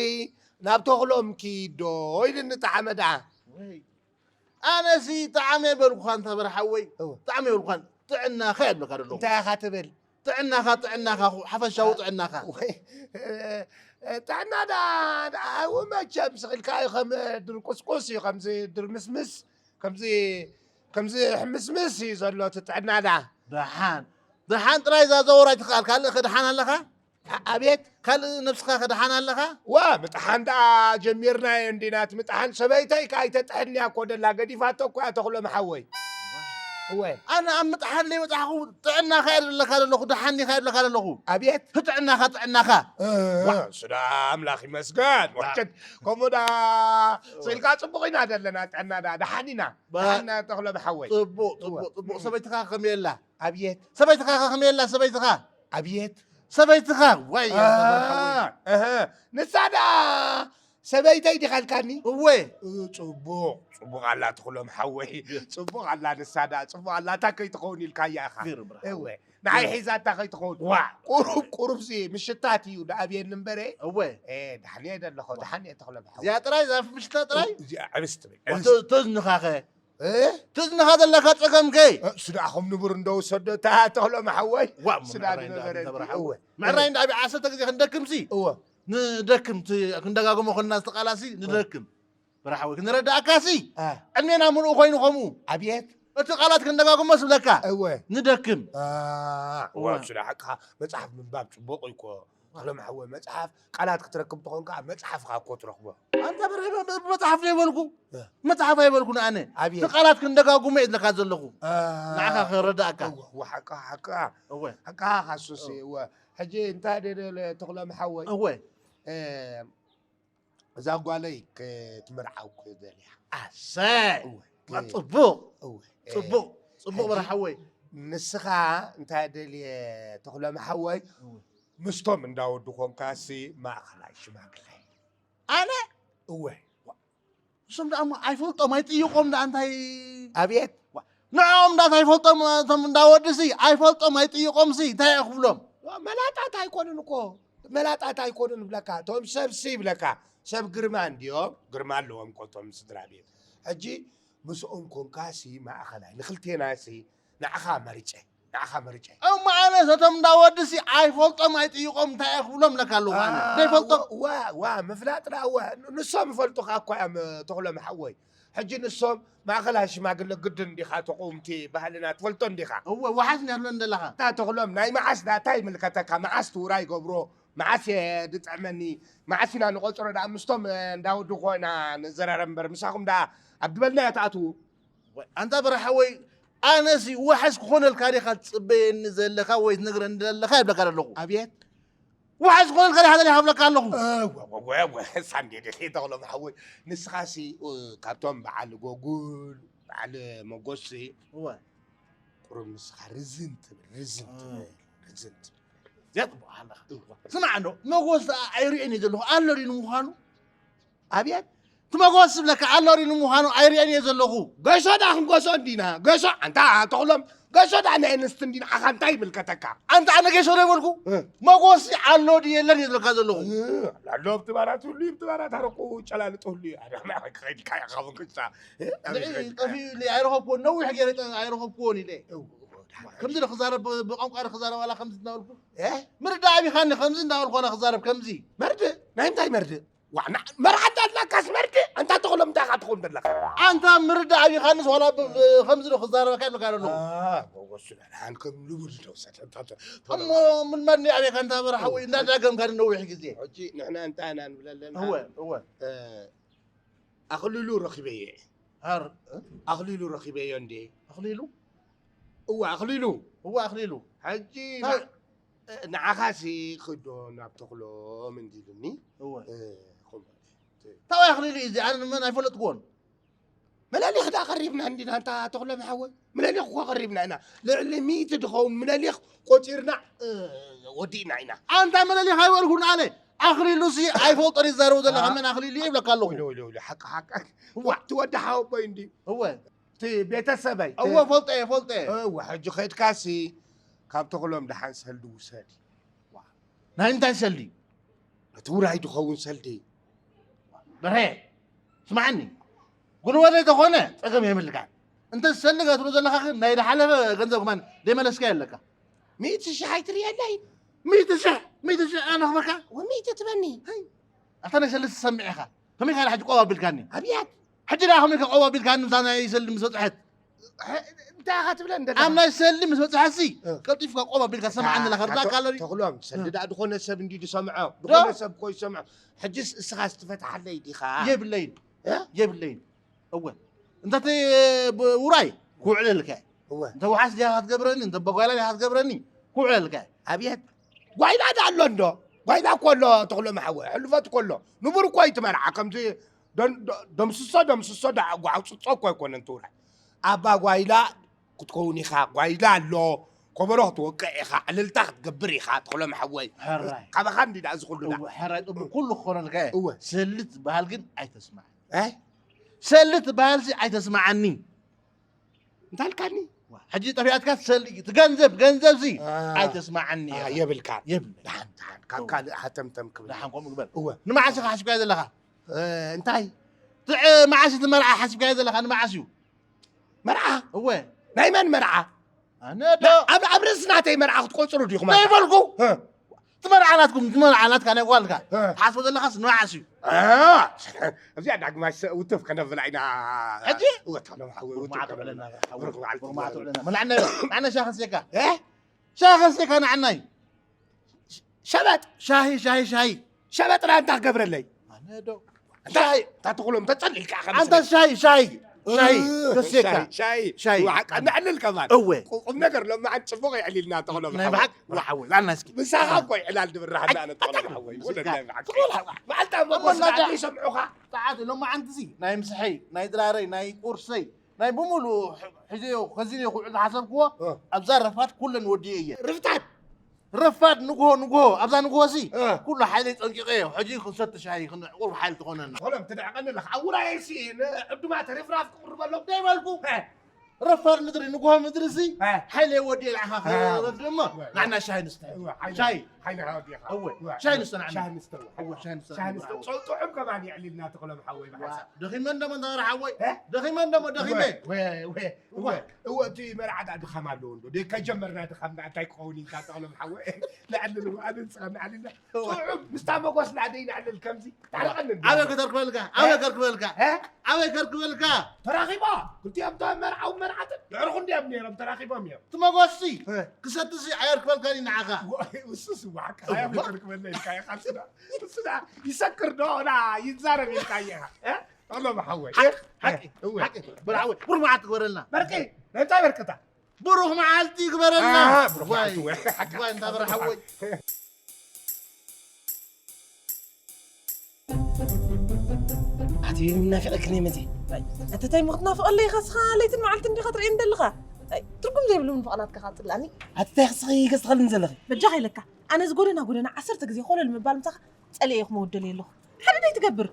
ናብ ተኽሎም ኪዶ ኢልኒ ጣዕመ ደኣ ወይ ኣነሲ ጣዕመ በልኩኻ እንተ በርሓወይ እወ። ጣዕመ በልኩኻ ጥዕናኻ የብልካ ደለኹ እንታይ ኢኻ ትብል ጥዕናኻ ጥዕናኻ ሓፈሻዊ ጥዕናኻ ወይ፣ እ፣ እ፣ ጥዕና ደኣ ደኣ እው መቸም ስቕ ኢልካ እዩ ከም ድርቁስቁስ እዩ ከምዚ ድርምስምስ ከምዚ ከምዚ ሕምስምስ እዩ ዘሎ እቲ ጥዕና ደኣ ደሓን ደሓን ጥራይ ዛዘወር ኣይትኽኣል ካልእ ከ ደሓን ኣለኻ ኣ- ኣቤት ካልእ ነብስኻ ከ ደሓን ኣለኻ ዋ ምጥሓን ደኣ ጀሚርናዮ እንዲና እቲ ምጥሓን ሰበይተይ ከ ኣይተጥሕንያ እኮ ደላ ገዲፋቶ እኮ እያ ተኽሎም ሓወይ እወ። ኣነ ኣብ ምጥሓን ለይበጻሕኹ ጥዕናኻ እየ ዝብለካ ዘለኹ፣ ደሓኒኻ እየ ዝብለካ ዘለኹ። ኣብየት ጥዕናኻ ጥዕናኻ። ዋ፣ ስዳ ኣምላኽ ይመስገን። ወጭት ከምኡ ዳ ስኢልካ ጽቡቕ ኢና ዘለና፣ ጥዕና ዳ ደሓን ኢና። ባ- ደሓን ኢና ተኽሎም ሓወይ። ጽቡቕ ጽቡቕ ጽቡቕ። ሰበይትኻ ከመይ ኣላ? ኣብየት ሰበይትኻ ከመይ ኣላ? ሰበይትኻ ኣብየት ሰበይትኻ ዋይ ኣሃ፣ እህ፣ ንሳ ዳ ሰበይተይ ዲኻ ኢልካኒ? እወ እ፣ ጽቡቕ ጽቡቕ ኣላ ተኽሎም ሓወይ፣ ጽቡቕ ኣላ ንሳ ዳ ጽቡቕ ኣላ። እታ ከይትኸውን ኢልካያ ኢኻ። ፊር ብርሃን። እወ ንዓይ ሒዛታ ከይትኸውን። ዋ ቁሩብ ቁሩብ ሲ ምሽታት እዩ ደኣብየኒ እምበረ። እወ እ፣ ደሓን እየ ዘለኹ፣ ደሓን እየ ተኽሎም ሓወይ። እዚኣ ጥራይ እዛ ምሽታ ጥራይ እዚኣ ዕብስ ትብል ዋ፣ ዕብስ። ተ- ተዝንኻ ኸ እ? ተዝንኻ ዘለካ ጸገም ከይ እ፣ ስዳ ኹም ንቡር እንደወሰዶ እታ ተኽሎም ሓወይ። ዋ ስዳ ምዕራይ ዝነበረ እንዳ ተብርሓ። እወ። ምዕራይ እንዳ ዓቢ ዓሰርተ ግዜ ክንደክምሲ እወ ንደክም ት- ክንደጋግሞ ኮልና ዝተቃላሲ ንደክም ብርሓወይ ክንረዳእካሲ እ፣ ዕድሜና ምሉእ ኮይኑ ከምኡ ኣብየት እቲ ቃላት ክንደጋግሞ ስብለካ እወ ንደክም አ፣ እወ። እወ ስዳ ሓቅኻ። መጽሓፍ ምንባብ ጽቡቕ እዩ እኮ ተኽሎም ሓወይ። መጽሓፍ ቃላት ክትረክብ ተኾንካ ኣብ መጽሓፍካ እኮ ትረኽቦ። ኣንታ ብርሃይ መ- መጽሓፍ ዘይበልኩ እ። መጽሓፍ ኣይበልኩን ኣነ ኣብየት እቲ ቃላት ክንደጋግሞ እየ ዝለካ ዘለኹ አ፣ ንዓኻ ክረዳእካ እወ፣ እወ፣ ሓቅኻ ሓቅኻ እወ ሓቅኻ ካሱሲ እወ። ሕጂ እንታይ ደለ ተኽሎም ሓወይ እወ እ፣ እዛ ጓለይ ክትምርዓው ክደልያ። ኣሰይ እወ ዋ፣ ጽቡቕ እወ ጽቡቕ ጽቡቕ ሕጂ- በርሓወይ ንስኻ እንታይ ደልየ ተኽሎም ሓወይ ምስቶም እንዳወዱ ኮንካሲ ማእኸላይ ሽማግለ ኣነ እወ እሶም ደኣ እሞ ኣይፈልጦም ኣይጥይቖም ደኣ እንታይ ኣብየት ንዕኦም ዳት ኣይፈልጦም እቶም እንዳወድሲ ኣይፈልጦም ኣይጥይቖምሲ እንታይ እየ ክብሎም መላጣት ኣይኮኑን እኮ መላጣት ኣይኮኑን ይብለካ። እቶም ሰብሲ ይብለካ ሰብ ግርማ እንዲዮም ግርማ ኣለዎም እኮ እቶም ስድራ ቤት። ሕጂ ምስኦም ኮንካሲ ማእኸላይ ንክልቴናሲ ንዓኻ መርጨ ንዓኻ መርጨ እሞ ኣነስ እቶም እንዳወድሲ ኣይፈልጦም ኣይጥይቖም እንታይ እየ ክብሎም ለካ ኣለኹ ኣነ ዘይፈልጦም ዋ ዋ ምፍላጥ ደኣ ዋ ንሶም ይፈልጡኻ እኳ እዮም ተኽሎም ሓወይ። ሕጂ ንሶም ማእኸላይ ሽማግለ ግድን እንዲኻ ተቑምቲ ባህልና ትፈልጦ እንዲኻ። እወ ወሓስ ንያትሎ እንደለኻ እታ ተኽሎም ናይ መዓስ ዳ እንታይ ይምልከተካ? መዓስ ትውራ ይገብሮ መዓስ እየ ዝጥዕመኒ መዓስ ኢና ንቆፅሮ ዳ ምስቶም እንዳወዱ ኮይና ንዘራረብ እምበር ምሳኹም ዳ ኣብ ዝበልናዮ ትኣትዉ። ኣንታ በረሓወይ ኣነሲ ወሓስ ክኾነልካ ዲኻ ትፅበየኒ ዘለኻ ወይ ትነግረኒ ዘለኻ ይብለካ ኣለኹ ኣብየት ወሓስ ክኾነልካ ዲኻ ዘለኻ ይብለካ ኣለኹ ሳንዴ ደሴ ተኽሎም ሓወይ ንስኻሲ ካብቶም በዓል ጎጉል በዓል መጎሲ እወ ቁሩብ ንስኻ ርዝን ትብል ርዝን ትብል ርዝን ትብል እዚኣ ፅቡቅ ኣለኻ ስማዕ እንዶ መጎስ ኣይርእየን እየ ዘለኹ ኣሎ ድዩ ንምዃኑ ኣብየት እቲ መጎስ ዝብለካ ኣሎ ድዩ ንምዃኑ ኣይርእየን እየ ዘለኹ ገሾ ዳ ክንጎሶ እንዲና ገሾ ኣንታ ተኽሎም ገሾ ዳ ናይ ኣንስቲ እንዲ ንዓኻ እንታይ ይምልከተካ ኣንታ ኣነ ገሾ ዶ ይበልኩ እ። መጎስ ኣሎ ድዩ የለን እየ ዝብለካ ዘለኹ ኣሎ ኣብቲ ባራት ሁሉ ኣብቲ ባራት ኣረቁ ጨላልጦ ሁሉ ከይድካ ኢኻ ብክሳ ጠፊኡ ኢለ ኣይረኸብኩዎን ነዊሕ ገይረ ጠ- ኣይረኸብኩዎን ኢለ ከምዚ ዶ ክዛረብ ብቋንቋ ዶ ክዛረብ ኣላ ከምዚ እናበልኩ ምርዳእ ኣቢኻኒ ከምዚ እናበልኩ ኣነ ክዛረብ ከምዚ መርድእ ናይ ምንታይ መርድእ ዋና መርዓ እንዳላካስ መርድእ ኣንታ ተኽሎም እንታይ ኢኻ ትኸውን ዘለኻ ኣንታ ምርዳእ ኣቢኻንስ ዋላ ብ- ብ- ከምዚ ዶ ክዛረበካ ይብለካ ኣለኹ ወሱዳን ከም ልቡድ ደውሰድ እሞ ምልመድኒ ኣቤካ እንታ በረሓ ወይ እንዳዳገምካ ነዊሕ ግዜ ሕጂ ንሕና እንታይ ኢና ንብል ኣለና እወ እወ ኣኽሊሉ ረኺበዮ እየ ሃር ኣኽሊሉ ረኺበዮ እንዴ ኣኽሊሉ እወ ኣኽሊሉ እወ ኣኽሊሉ ሕጂ ታ- ንዓኻሲ ክዶ ናብ ተኽሎም እንዲልኒ እወ ኹም ታዋይ ኣኽሊሉ እዩ እዚ ኣነ ምን ኣይፈለጥኩዎን መለሊኽ ዳ ቀሪብና እንዲና እንታ ተኽሎም ሓወይ መለሊኽ እኳ ቀሪብና ኢና ልዕሊ ሚእቲ ድኸውን መለሊኽ ቆፂርና ወዲእና ኢና ኣንታ መለሊኽ ኣይበልኩን ኣነ ኣኽሊሉ ሲ ኣይፈልጦን ይዛረቡ ዘለኻ መን ኣኽሊሉ እዩ ይብለካ ኣለኹ ኢሉ ኢሉ ሓቂ ሓቂ ዋ ትወዲ ሓወቦይ እንዲ እወ እቲ ቤተሰበይ እወ ፈልጦ እየ ፈልጦ እየ እወ ሕጂ ከድካሲ ካብ ተኽሎም ደሓን ሰልዲ ውሰድ ናይ እንታይ ሰልዲ እቲ ውራይ ድኸውን ሰልዲ በርሄ ስማዓኒ ጉልበተይ ተኾነ ፀገም የብልካን እንተ ሰልዲ ገትሩ ዘለኻ ግን ናይ ዝሓለፈ ገንዘብ ከማን ዘይመለስካ የለካ ሚእቲ ሽሕ ኣይትርእየለይ ሚእቲ ሽሕ ሚእቲ ሽሕ ኣነ ክበካ ወሚእቲ ትበኒ ኣታ ናይ ሰልዲ ትሰምዕ ኢኻ ከመይ ካለ ሕጂ ቆብ ኣቢልካኒ ኣብያት ሕጂ ደኣ ከመይ ከቆብ ኣቢልካኒ ምሳ ናይ ሰልዲ ምስ በፅሐት እንታይ ኢኻ ትብለ እንደ ኣብ ናይ ሰልዲ ምስ በፅሐሲ እ። ቀልጢፍካ ቆብ ኣቢልካ ሰማዓኒ ለካ ርዳካ ኣሎ ተኽሎም ሰልዲ ደኣ ዝኾነ ሰብ እንዲ ዝሰምዖ ዝኾነ ሰብ ኮ ይሰምዖ ሕጅስ እስኻ ስትፈትሓለይ ዲኻ የብለይን እ? የብለይን እወ እንተቲ ውራይ ክውዕለልካ እወ። እንተ ወሓስ ዲኻ ክትገብረኒ፣ እንተ በጓላ ዲኻ ክትገብረኒ፣ ኩዕለልካ። ኣብየት። ጓይላ ዳ ኣሎ እንዶ? ጓይላ እኮ ኣሎ፣ ተኽሎም ሓወይ። ሕልፈት እኮ ኣሎ። ንቡር እኮ እዩ እቲ መርዓ። ከምዚ ደን-፣ ደ-፣ ደምስሶ፣ ደምስሶ፣ ዳ-፣ ጓ-፣ ኣውፅፆ እኮ ኣይኮነን ትውራይ። ኣባ ጓይላ ክትከውን ኢኻ። ጓይላ ኣሎ። ከበሮ ክትወቅዕ ኢኻ። ዕልልታ ክትገብር ኢኻ፣ ተኽሎም ሓወይ። ሕራይ። ካባኻ እንዲ ዳ እዚ ኩሉ ዳ። እወ፣ ሕራይ ጥቡቕ ኩሉ ክኾነልካ እየ። እወ። ሰሊ ትበሃል ግን ኣይተስማዕ። እ? ሰሊ ትበሃል ሲ ኣይተስማዓኒ። እንታይ ኢልካኒ? ሕጂ ጠፊኣትካ ትሰሊ እዩ። እቲ ገንዘብ፣ ገንዘብ ሲ አ፣ ኣይተስማዓኒ አ፣ እየ። የብልካን። የብለይ። ደሓን፣ ደሓን። ካብ እወ። ካልእ ሃተምተም ክብል። ደሓን ከምኡ ግበር። እወ። ንመዓስ ኢኻ ሓሲብካዮ ዘለኻ? እ፣ እንታይ? ትዕ-፣ መዓስ እቲ መርዓ ሓሲብካዮ ዘለኻ? ንመዓስ እዩ? መርዓ? እወ። ናይ መን መርዓ? ኣነ ዶ? ኣብ፣ ኣብ ርእሲ ናተይ መርዓ ክትቆጽሩ ዲኹም እንታይ ኣታ? በልኩ? እ። እቲ መርዓ ናትኩም፣ እቲ መርዓ ናትካ ናይ ጓልካ። እ። ትሓስቦ ዘለኻስ ንመዓስ እዩ? እ። እዚኣ ዳግማይ ሰ-፣ ውትፍ ከነብላ ኢና። ሕጂ? እወ፣ ተኽሎም ሓወይ፣ ውትፍ ብርማዓት ከነብላ። ውዕለና፣ ብርማዓት ብሩኽ መዓልቲ ብሩኽ መዓልቲ መዓልቲ። ውዕለና። መናዕናይ፣ ንዓና ሻሂ ከስቴካ። እ? ሻሂ ከስቴካ ንዓናይ። ሸበጥ። ሻሂ፣ ሻሂ፣ ሻሂ። ሸበጥ ና እንታይ ክገብረለይ? ኣነ ዶ? እንታይ? ሻሂ። እንታይ ተኽሎም ተጸሊልካ ኢኻ ኣንታ መሰለኝ። ሻሂ፣ ሻሂ። ሻሂ፣ እ፣ ከስቴካ። ሻሂ፣ ሻሂ። ሻሂ። ዋሓ፣ ቀንዕልል ከማን። እወ። ቁ-፣ ቁም ነገር ሎማዓን ጽቡቕ የዕሊልና ተኽሎም ናይ ሓወይ። ብሓቂ፣ ወሓወይ፣ ኣና እስኪ። ምሳኻ እኮ ይዕላል ድብራህና ኣነ ተኽሎም ሓወይ። ወለድ ናይ ብሓቂ። ትኽእል ሓዋ። መዓልታ እሞ መጎስና ናጃ። ይሰምዑኻ። ጸዓት ሎማዓንቲ እዚ ናይ ምሳሐይ፣ ናይ ድራረይ፣ ናይ ቁርሰይ፣ ናይ ብምሉኡ ሕ-፣ ሒዘዮ፣ ከዚነዮ ክውዕል ዝሓሰብክዎ፣ እ። ኣብዛ ረፋድ ኩለን ወዲኤ እየ። ርፍታት? ረፋድ ንግሆ፣ ንግሆ፣ ኣብዛ ንግሆ ሲ፣ እ። ኩሉ ሓይለይ ጸንቂቐዮ። ሕጂ ክንሰቲ ሻሂ፣ ክንዕቁር ሓይሊ ትኾነና። ተኽሎም ትድዕቐኒ ኣለኻ። ኣብ ውራየይ ሲ፣ ንዕዱማት ርፍራፍ ክቕርበሎም ደይበልኩ። እ። ረፋድ ምድሪ፣ ንግሆ ምድሪ ሲ፣ እ። ሓይለይ ወዲኤ ንዓኻ እ። ክረፍድ እሞ፣ እወ፣ እወ። ንዓና ሻሂ ንስተ። እወ፣ ሓይለ-፣ ሻሂ። ሓይለኻ ወዲእኻ። እወ፣ እወ፣ ሻሂ ንስተ ንዓና። ሻሂ ንስተ፣ እወ። እወ፣ ሻሂ ንስተ ሻሂ ንስተ። ንዓና። ጸው-፣ ጥዑም ከማን የዕሊልና ተኽሎም ሓወይ ብሓሳብ። ደኺመ እንደሞ እንዳ ሓወይ። እ? ደኺመ እንደሞ ደኺመ። እወ፣ እወ፣ እወ፣ እወ። እወ፣ እቲ መርዓ ደኣ ድኻም ኣለዎ እንዶ። ደይ ከጀመርና ድኻምና እንታይ ክኸውን ኢልካ ተኽሎም ሓወይ። ንዕልል እወ፣ ኣነ ንስኻ ንዕልልና። እወ። ጥዑም ምስታ መጎስ ንዓደይ ንዕልል ከምዚ። ታርቐኒ እንዶ። ኣበይ ከተርክበልካ? ኣበይ እ? ከርክበልካ? እ? ኣበይ ከርክበልካ? ተራኺባ። ክልቲኦም እቶም መርዓውን መርዓትን። ድሕርኹም ድዮም ነይሮም? ተራኺቦም እዮም። እቲ መጎስሲ እ። ክሰትሲ ኣየርክበልካን እዩ ንዓኻ። ወ-፣ እሱስ እወ፣ ሓቂ እወ። ኣየርክበልካ ኢልካ ኢኻ። እሱ ደኣ፣ እሱ ደኣ ይሰክር ዶ? ና ይዛረብ ኢልካ ኢኻ። እ? ኣሎ ብሓወይ። ሓቂ፣ ሓቂ፣ እወ። ሓቂ። በል ሓወይ፣ ብሩኽ መዓልቲ ግበረልና። በርቂ፣ ናይ እንታይ በርቅታ? ብሩኽ መዓልቲ ግበረልና። ኣሃ፣ ብሩኽ ዋይ፣ መዓልቲ፣ ወ-፣ ሓቂ። ዋይ፣ እንዳ በረ ሓወይ። ኣቲ ናፊቐክን እየ መዚ። ኣቲ እንታይ ምኽትናፍቐለይ ኢኻ እስኻ ለይትን መዓልትን ዲኻ ትርእየኒ ዘለኻ? ኣይ፣ ትርጉም ዘይብሉ ምንፍቕ ናትካ ኻትጽልኣኒ። ኣቲ እንታይ ክስኺ ገጽ ትኸልን ዘለኺ? በጃኻ ኢለካ። ኣነ እዚ ጎደና ጎደና ዓሰርተ ግዜ ኮለል ምባል ምሳኻ ጸሊኤ ክመውት ደልየ ኣለኹ። ሓደ ደይ ትገብር።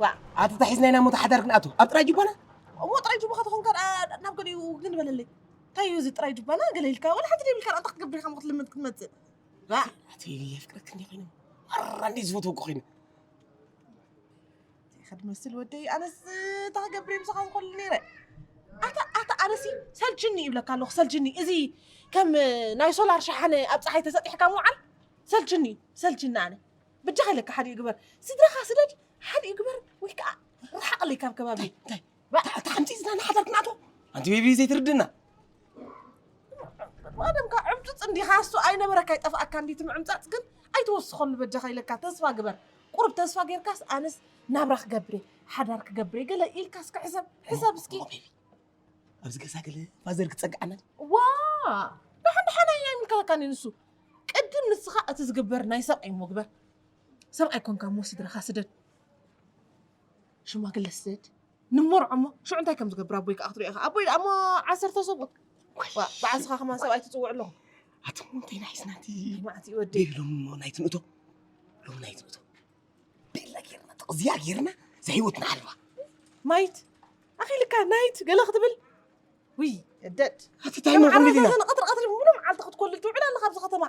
ዋ። ኣቲ እንታይ ሒዝና ኢና እሞ ሓዳር ክንኣቱ? ኣብ ጥራይ ጅባና? እሞ ጥራይ ጅባኻ ተኾንካ ደኣ ናብ ገሊኡ ግን በለለይ። እንታይ እዩ እዚ ጥራይ ጅባና ገለ ኢልካ? ወላ ሓንቲ ደይብልካ ደኣ እንታይ ክትገብር ኢኻ እሞ ክትልምን ክትመጽእ? ዋ። ኣቲ የፍቅረክ እንዲ ኮይነ። ኣራ እንዲ ዝፈትወኩ ኮይነ። እንታይ ኢኻ ድመስል ወደይ? ኣነስ እንታይ ክገብር እየ ምሳኻ ዝኾን ነይረ? ኣታ፣ ኣታ ኣነሲ ሰልችኒ ይብለካ ኣለኹ፣ ሰልችኒ። እዚ ከም ናይ ሶላር ሸሓነ ኣብ ጸሓይ ተሰጢሕካ ምውዓል ሰልችኒ እዩ፣ ሰልችኒ ኣነ። በጃኻ ኢለካ ሓዲኡ ግበር። ስድራኻ ስደድ፣ ሓዲኡ ግበር፣ ወይ ከኣ ርሓቐለይ ካብ ከባቢ። እንታይ? ባ- እታ፣ እታ ሓንቲ ዝና ንሓዳር ክንኣትዎ? ኣንቲ ቤቢ ዘይትርድና። ማለምካ ዕምጽጽ እንዲኻ፣ እሱ ኣይነበረካ ይጠፍኣካ እንዲ እቲ ምዕምጻጽ ግን ኣይትወስኸሉ በጃኻ ኢለካ። ተስፋ ግበር። ቁሩብ ተስፋ ጌርካስ ኣነስ ናብራ ክገብር እየ፣ ሓዳር ክገብር እየ፣ ገለ ኢልካስ ክሕሰብ፣ ሕሰብ እስኪ። እሞ ቤቢ፣ ኣብዚ ገዛ ገለ ፋዘር ክጸግዓና። ዋ! ደሓን ደሓን ኣይ-፣ ኣይምልከተካን እዩ ንሱ። ቅድም ንስኻ እቲ ዝግበር ናይ ሰብኣይ እሞ ግበር። ሰብኣይ ኮንካ እሞ ስድራኻ ስደድ። ሽማግለ ስደድ። ንመርዖ እሞ ሽዑ እንታይ ከም ዝገብር ኣቦይ ከኣ ክትሪኦ ኢኻ። ኣቦይ ደኣ እሞ ዓሰርተ ሰብኡት። ዋ፣ በዓል ንስኻ ከማን ሰብኣይ ትጽውዕ ኣለኹ። ኣቲ እሞ እንታይ ናይ ስናቲ? መዓት እዩ ወደይ። ቤቢ ሎም እሞ ናይ ትንእቶ። ሎም ናይ ትንእቶ። ቤላ ጌርና፣ ተቕዝያ ጌርና፣ እዛ ህይወት ንሓልፋ። ማይት፣ ኣኺልካ ናይት ገለ ክትብል? ውይ፣ እደድ። ኣቲ እንታይ ከም እሞ ዓራታ ክንብል ኢና? ዘን ቀትሪ ቀትሪ ሙሉ መዓልቲ ክትኮልል ትውዕል ኣለኻ ኣብዚ ከተማ።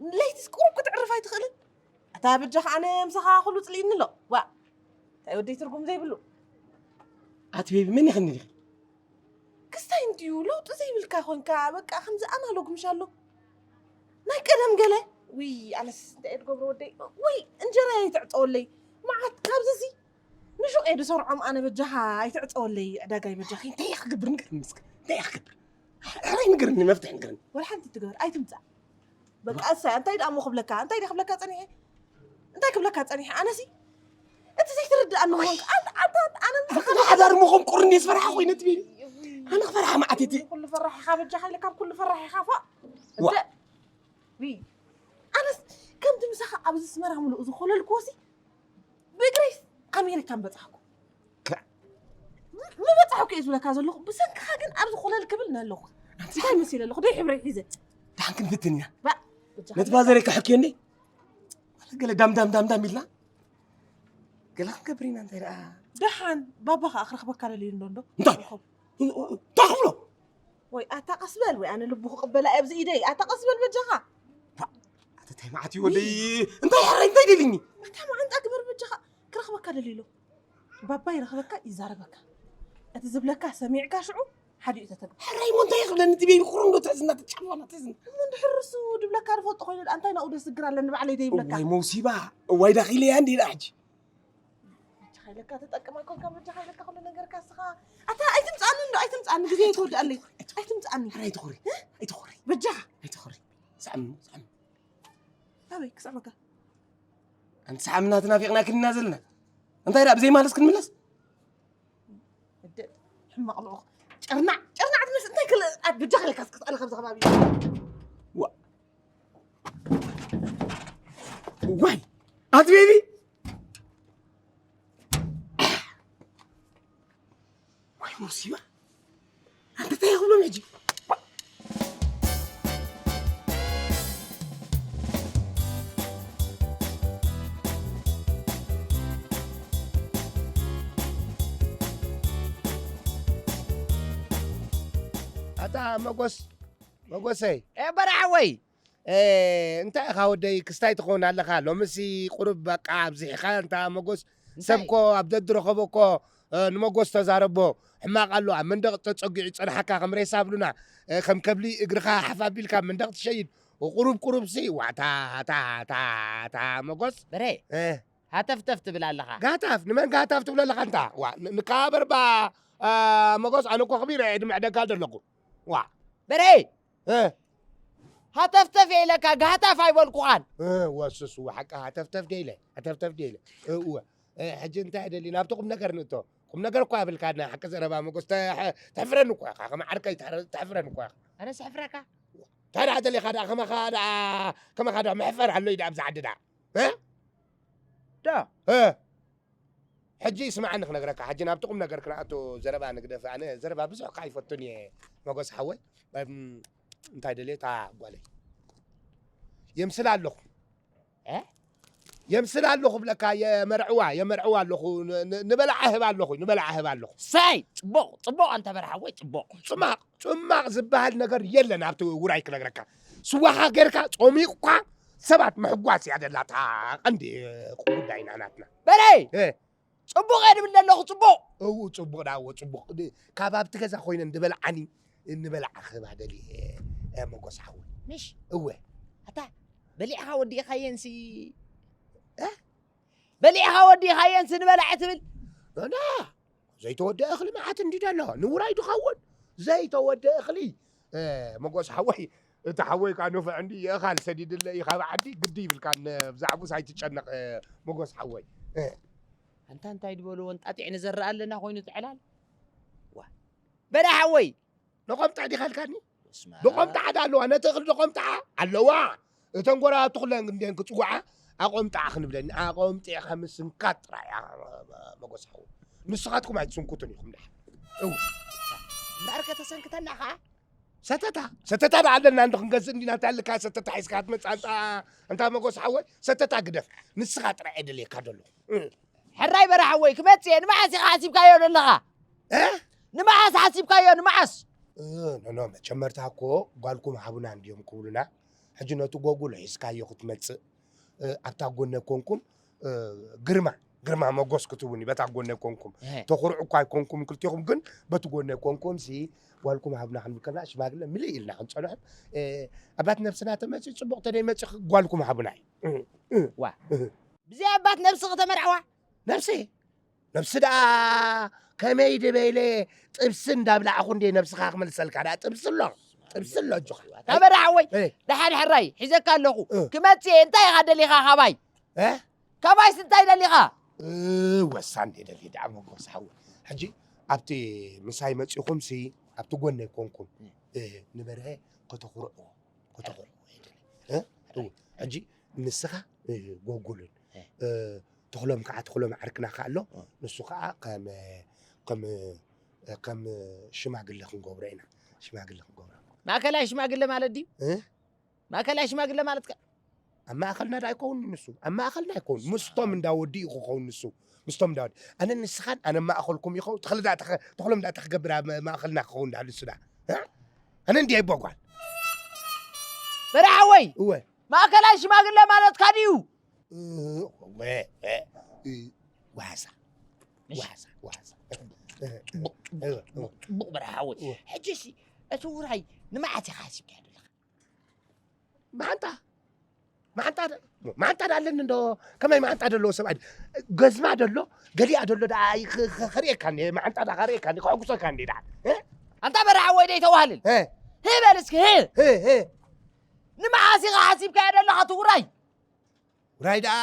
ለይትስ ቁሩብ ክትዕርፍ ኣይትኽእልን? ኣታ በጃኻ ኣነ ምሳኻ ኩሉ ጽልኢኒ ኣሎ። ዋእ፣ እንታይ ወደይ ትርጉም ዘይብሉ። ኣቲ ቤቢ፣ መን ኢኽኒ ዲኺ? ክስታይ እንድዩ ለውጢ ዘይብልካ ኮንካ፣ በቃ ከምዚ ኣናሎግ ምሽ ኣሎ። ናይ ቀደም ገለ፣ ውይ፣ ኣነስ እንታይ እየ ዝገብሮ ወደይ? ወይ እንጀራ እየ ትዕጸወለይ። መዓት ካብዚ እዚ ንሹቕ እየ ዝሰርዖም ኣነ በጃኻ ኣይትዕጸወለይ ዕዳጋይ በጃኻ። እንታይ እየ ክገብር ንገርኒ እስከ? እንታይ እየ ክገብር? ሕራይ ንገርኒ፣ መፍትሒ ንገርኒ። ወላ ሓንቲ ትግበር፣ ኣይትምጻእ። በቃ እሳ፣ እንታይ ደኣ እሞ ክብለካ? እንታይ ደኣ ክብለካ ጸኒሐ? እንታይ ክብለካ ጸኒሐ? ኣነሲ፣ እቲ ዘይትርድኣኒ ምዃንካ፣ ኣንተ፣ ኣንተ፣ ኣነ ኣንተ ሓዳር ምዃን ቁርኒ ዝፈርሓ ኮይነ ትብል። ኣነ ክፈርሓ መዓት እቲ። ኩሉ ፈራሕ ኢኻ በጃኻ ኢለ ካብ ኩሉ ፈራሕ ኢኻ ፋ ዋ። እደ ዊ ኣነስ ከምቲ ምሳኻ ኣብዚ ኣስመራ ምሉእ ዝኾለልክዎሲ ብእግረይስ ኣሜሪካ ምበጻሕኩ ከ- ምበጻሕኩ እየ ዝብለካ ዘለኹ። ብሰንክኻ ግን ኣብዚ ኮለል ክብል ነለኹ። እንታይ መሲለ ኣለኹ ደይ ሕብረይ ሒዘ ደሓን ክንፍትን ኢና። ባ በጃኻ ነቲ ፋዘረይ ከሕክዮ እንዴ? ገለ ዳም ዳም ዳም ዳም ኢልና ገለ ክንገብር ኢና። እንታይ ደኣ ደሓን ባባ ከዓ ክረኽበካ ደልዩ እንዶ እንዶ እንታይ? እንታይ ክብሎ? ወይ ኣታ ቀስ በል ወይ ኣነ ልቡ ክቕበላ እየ ኣብዚ ኢደይ ኣታ ቀስ በል በጃኻ ኣተታይ መዓት እዩ ወደይ። እንታይ ሕራይ እንታይ ደልኒ? ኣታ መዓንጣ ግበር በጃኻ ክረኽበካ ደልዩ ኣሎ። ባባ ይረኽበካ ይዛረበካ። እቲ ዝብለካ ሰሚዕካ ሽዑ ሓዲኡ ተተግብር። ሕራይ ሞ እንታይ ይኽብለኒ? እቲ ቤቢ ቁሩብ እንዶ ትሕዝና ትጫፋና ትሕዝና። እሞ እንድሕር ርሱ ድብለካ ዝፈልጦ ኮይኑ ደኣ እንታይ ናብኡ ደስግር ኣለኒ ባዕለይ ደይብለካ። እዋይ መውሲባ። እዋይ ዳኺለያ እንዲ ደኣ ሕጂ። በጃኻ ኢለካ ትጠቅም ኣይኮንካ በጃኻ ኢለካ ኩሉ ነገርካ እስኻ ኣታ ኣይትምጻኒ እንዶ ኣይትምጻኒ ግዜ ይተወድኣለይ ኣይትምጻኒ ሕራይ ኣይትኾሪ። ኣይትኾሪ። በጃኻ ኣይትኾሪ። ሰዓም ሰዓም። ኣበይ ክስዕመካ ኣንቲ ሰዓምና ተናፊቕና ክልና ዘለና። እንታይ ደኣ ብዘይ ማለስ ክንምለስ? እደ ሕማቕ ልዑኽ ጨርናዕ ጨርናዕ ትመስል እንታይ ክልኣት በጃኻ ኢለካ እስክትኣለ ካብዚ ከባቢ ዋ- ዋይ ኣቲ ቤቢ ዋይ ሙሲባ ኣንተ እንታይ ይኽብሎም ሕጂ ኣታ መጎስ መጎሰይ በረሓወይ እንታይ ኢኻ ወደይ ክስታይ ትኸውን ኣለኻ ሎምሲ ቁሩብ በቃ ኣብዚሕኻ እንታ መጎስ ሰብኮ ኣብ ደድረኸቦ እኮ ንመጎስ ተዛረቦ ሕማቕ ኣሎ ኣብ መንደቕ ተጸጊዑ ጸንሓካ ከም ሬሳ ኣብሉና ከም ከብሊ እግርኻ ሓፍ ኣቢልካ መንደቕ ትሸይድ ቁሩብ ቁሩብ ሲ ዋታ ታ ታ ታ መጎስ በረ ሃተፍተፍ ትብል ኣለኻ ጋታፍ ንመን ጋታፍ ትብሎ ኣለኻ እንታ ዋ ንካበርባ መጎስ ኣነ እኮ ክቢረ ዕድመ ዕደጋ ዘለኩ ዋ በረ ሃተፍተፍ ኢለካ ጋህታፍ ኣይበልኩኻን ወስስ ሓቂ ሃተፍተፍ ደይለ ሃተፍተፍ ደይለ እወ ሕጂ እንታይ ደሊ ናብቲ ቁም ነገር ንእቶ ቁም ነገር እኳ ብልካና ሓቂ ዘረባ መጎስ ተሕፍረኒ እኳ ኢኻ ከም ዓርከይ ተሕፍረኒ እኳ ኢኻ ኣነ ስሕፍረካ ታዲያ ደሊኻ ደኣ ከማኻ ደኣ ከማኻ ደኣ መሕፈር ኣሎ እዩ ደኣ ኣብዚ ዓዲ ደኣ ዶ ሕጂ ስማዕኒ ክነግረካ ሕጂ ናብቲ ቁም ነገር ክነኣቱ ዘረባ ንግደፍ ኣነ ዘረባ ብዙሕ ከዓ ይፈቱን እየ መጎስ ሓወይ እንታይ ደልየ እታ ጓለይ የምስላ ኣለኹ የምስላ ኣለኹ ብለካ የመርዕዋ የመርዕዋ ኣለኹ ንበላዓ ህብ ኣለኹ ንበላዓ ህብ ኣለኹ ሳይ ፅቡቕ ፅቡቕ ኣንተ በረሓወይ ፅቡቕ ፅማቕ ፅማቕ ዝበሃል ነገር የለን ኣብቲ ውራይ ክነግረካ ስዋኻ ገርካ ፆሚቕኳ ሰባት ምሕጓስ እያ ደላታ ቀንዲ ቁጉዳይና ናትና በረይ ፅቡቕ እየ ድብል ዘለኹ ፅቡቕ እው ፅቡቕ ዳዎ ፅቡቕ ካብ ኣብቲ ገዛ ኮይነ ንበልዓኒ ንበልዓ ክህባ ደልየ መጎስ ሓወይ ምሽ እወ ኣታ በሊዕኻ ወዲእኻየንሲ በሊዕኻ ወዲእኻየንሲ ንበልዐ ትብል ና ዘይተወደአ እኽሊ መዓት እንዲ ደሎ ንውራይ ድኸውን ዘይተወደአ እኽሊ መጎስ ሓወይ እቲ ሓወይ ከዓ ኖፈዕ እንዲ የእኻል ሰዲድለ እዩ ካብ ዓዲ ግዲ ይብልካ ብዛዕቡስ ኣይትጨነቕ መጎስ ሓወይ ኣንታ እንታይ ድበሉ ወንጣጢዕ ንዘርእ ኣለና ኮይኑ ትዕላል ዋ በዳ ሓወይ ደቆምጣዕ ዲኻ ኢልካኒ ደቆምጣዕ ዳ ኣለዋ ነቲ እኽሊ ደቆምጣዓ ኣለዋ እተን ጎረባብቲ ኩለን እንዲአን ክፅውዓ ኣቆምጣዕ ክንብለኒ ኣቆምጢዕኻ ምስንካት ጥራይ መጎስ ሓወይ ንስኻትኩም ኣይትስንኩትን ኢኹም ድሓ እምበኣር ከተሰንክተና ኸዓ ሰተታ ሰተታ ዳ ኣለና እንዶ ክንገዝእ እንዲና እንታይ ኣለካ ሰተታ ሒዝካ ትመፅእ ኣንታ ኣንታ መጎስ ሓወይ ሰተታ ግደፍ ንስኻ ጥራይ እየ ደልየካ ዘለኹ ሕራይ በረ ሓወይ ክመፅእ እየ ንመዓስ ኢኻ ሓሲብካዮ ዘለኻ እ? ንመዓስ ሓሲብካዮ ንመዓስ እ፣ ኖኖ መጀመርታ እኮ ጓልኩም ሃቡና እንዲዮም ክብሉና ሕጂ ነቲ ጎጉል ሒዝካዮ ክትመፅእ እ፣ ኣብታ ጎነ ኮንኩም እ፣ ግርማ ግርማ መጎስ ክትቡኒ በታ ጎነ ኮንኩም እህ። ተኹርዑ እኳ ኣይኮንኩም ክልቲኹም ግን በቲ ጎነ ኮንኩም ሲ ጓልኩም ሃብና ክንብል ከለና ሽማግለ ምልእ ኢልና ክንፀንሑ እ፣ ኣባት ነብስና ተመፅኡ ፅቡቕ ተደይመፅእ ጓልኩም ሃቡና እዩ ብዘይ ኣባት ነብሲ ከተመርዕዋ ነብሲ ነብሲ ደኣ ከመይ ድበይለ ጥብሲ እንዳብላዕኹ እንደ ነብስኻ ክመልሰልካ ደኣ ጥብሲ ኣሎ ጥብሲ ኣሎ እጆኻ ታበዳ ሓወይ እ፣ ደሓን ሕራይ ሒዘካ ኣለኹ እ። ክመፅእ እየ እንታይ ኢኻ ደሊኻ ካባይ እ? ካባይስ እንታይ ደሊኻ እ፣ ወሳ እንደ ደሊ ደኣ መጎስ ሓወይ ሕጂ ኣብቲ ምሳይ መፂኹም ሲ ኣብቲ ጎኒ ኣይኮንኩን። እ፣ ንበርሀ ከተኹርዕዎ፣ ከተኹርዕዎ የድሊ። እ? እው። ሕጂ ንስኻ፣ እ፣ ጎጉልን፣ እ። እ፣ ተኽሎም ከዓ፣ ተኽሎም ዓርክና ከዓ ኣሎ። እ። ንሱ ከዓ ከም፣ ከም፣ ከም ሽማግለ ክንገብሮ ኢና። ሽማግለ ክንገብሮ። ማእከላይ ሽማግለ ማለት ድዩ? እ? ማእከላይ ሽማግለ ማለት ከ? ኣብ ማእከልና ዳ ኣይከውን ንሱ። ኣብ ማእከልና ኣይከውን። ምስቶም እንዳ ወዲ እዩ ክኸውን ንሱ። ምስቶም እንዳ ወዲ። ኣነ ንስኻን ኣነ ማእከልኩም ይኸው። ተኽለ ዳ ተኸ-፣ ተኽሎም ዳ ተክገብር ኣብ ማእከልና ክኸውን ዳ ንሱ ዳ። እ? ኣነ እንዲያ ይቦጓል። በርሓወይ! እወ። ማእከላይ ሽማግለ ማለትካ ድዩ? እ፣ ወ-፣ ወ-፣ እ፣ ዋዛ። ምሽ? ዋዛ፣ ዋዛ። እ፣ እ፣ ጽቡቕ፣ እ፣ ጽቡቕ፣ እ። ጽቡቕ በርሓወይ። እወ። ሕጂሲ እቲ ውራይ ንመዓስ ኢኻ ሓሲብካዮ ዘለኻ? መዓንጣ። መዓንጣ ደ-፣ መዓንጣ ዳ ኣለኒ እንዶ፣ ከመይ መዓንጣ ደለዎ ሰብኣይ ድ-፣ ገዝማ ደሎ፣ ገሊኣ ደሎ ዳ፣ ኣይ፣ ክ-፣ ክ-፣ ከርእየካ እንዴ፣ መዓንጣ ዳ ከርእየካ እንዴ፣ ከሐጉሰካ እንዴ ዳ። እ? ኣንታ በርሓወይ ደይ ተዋህልል። እ። ህ በል እስኪ፣ ህ። ህ፣ ህ። ንመዓስ ኢኻ ሓሲብካዮ ዘለኻ እቲ ውራይ? ውራይ ደኣ፣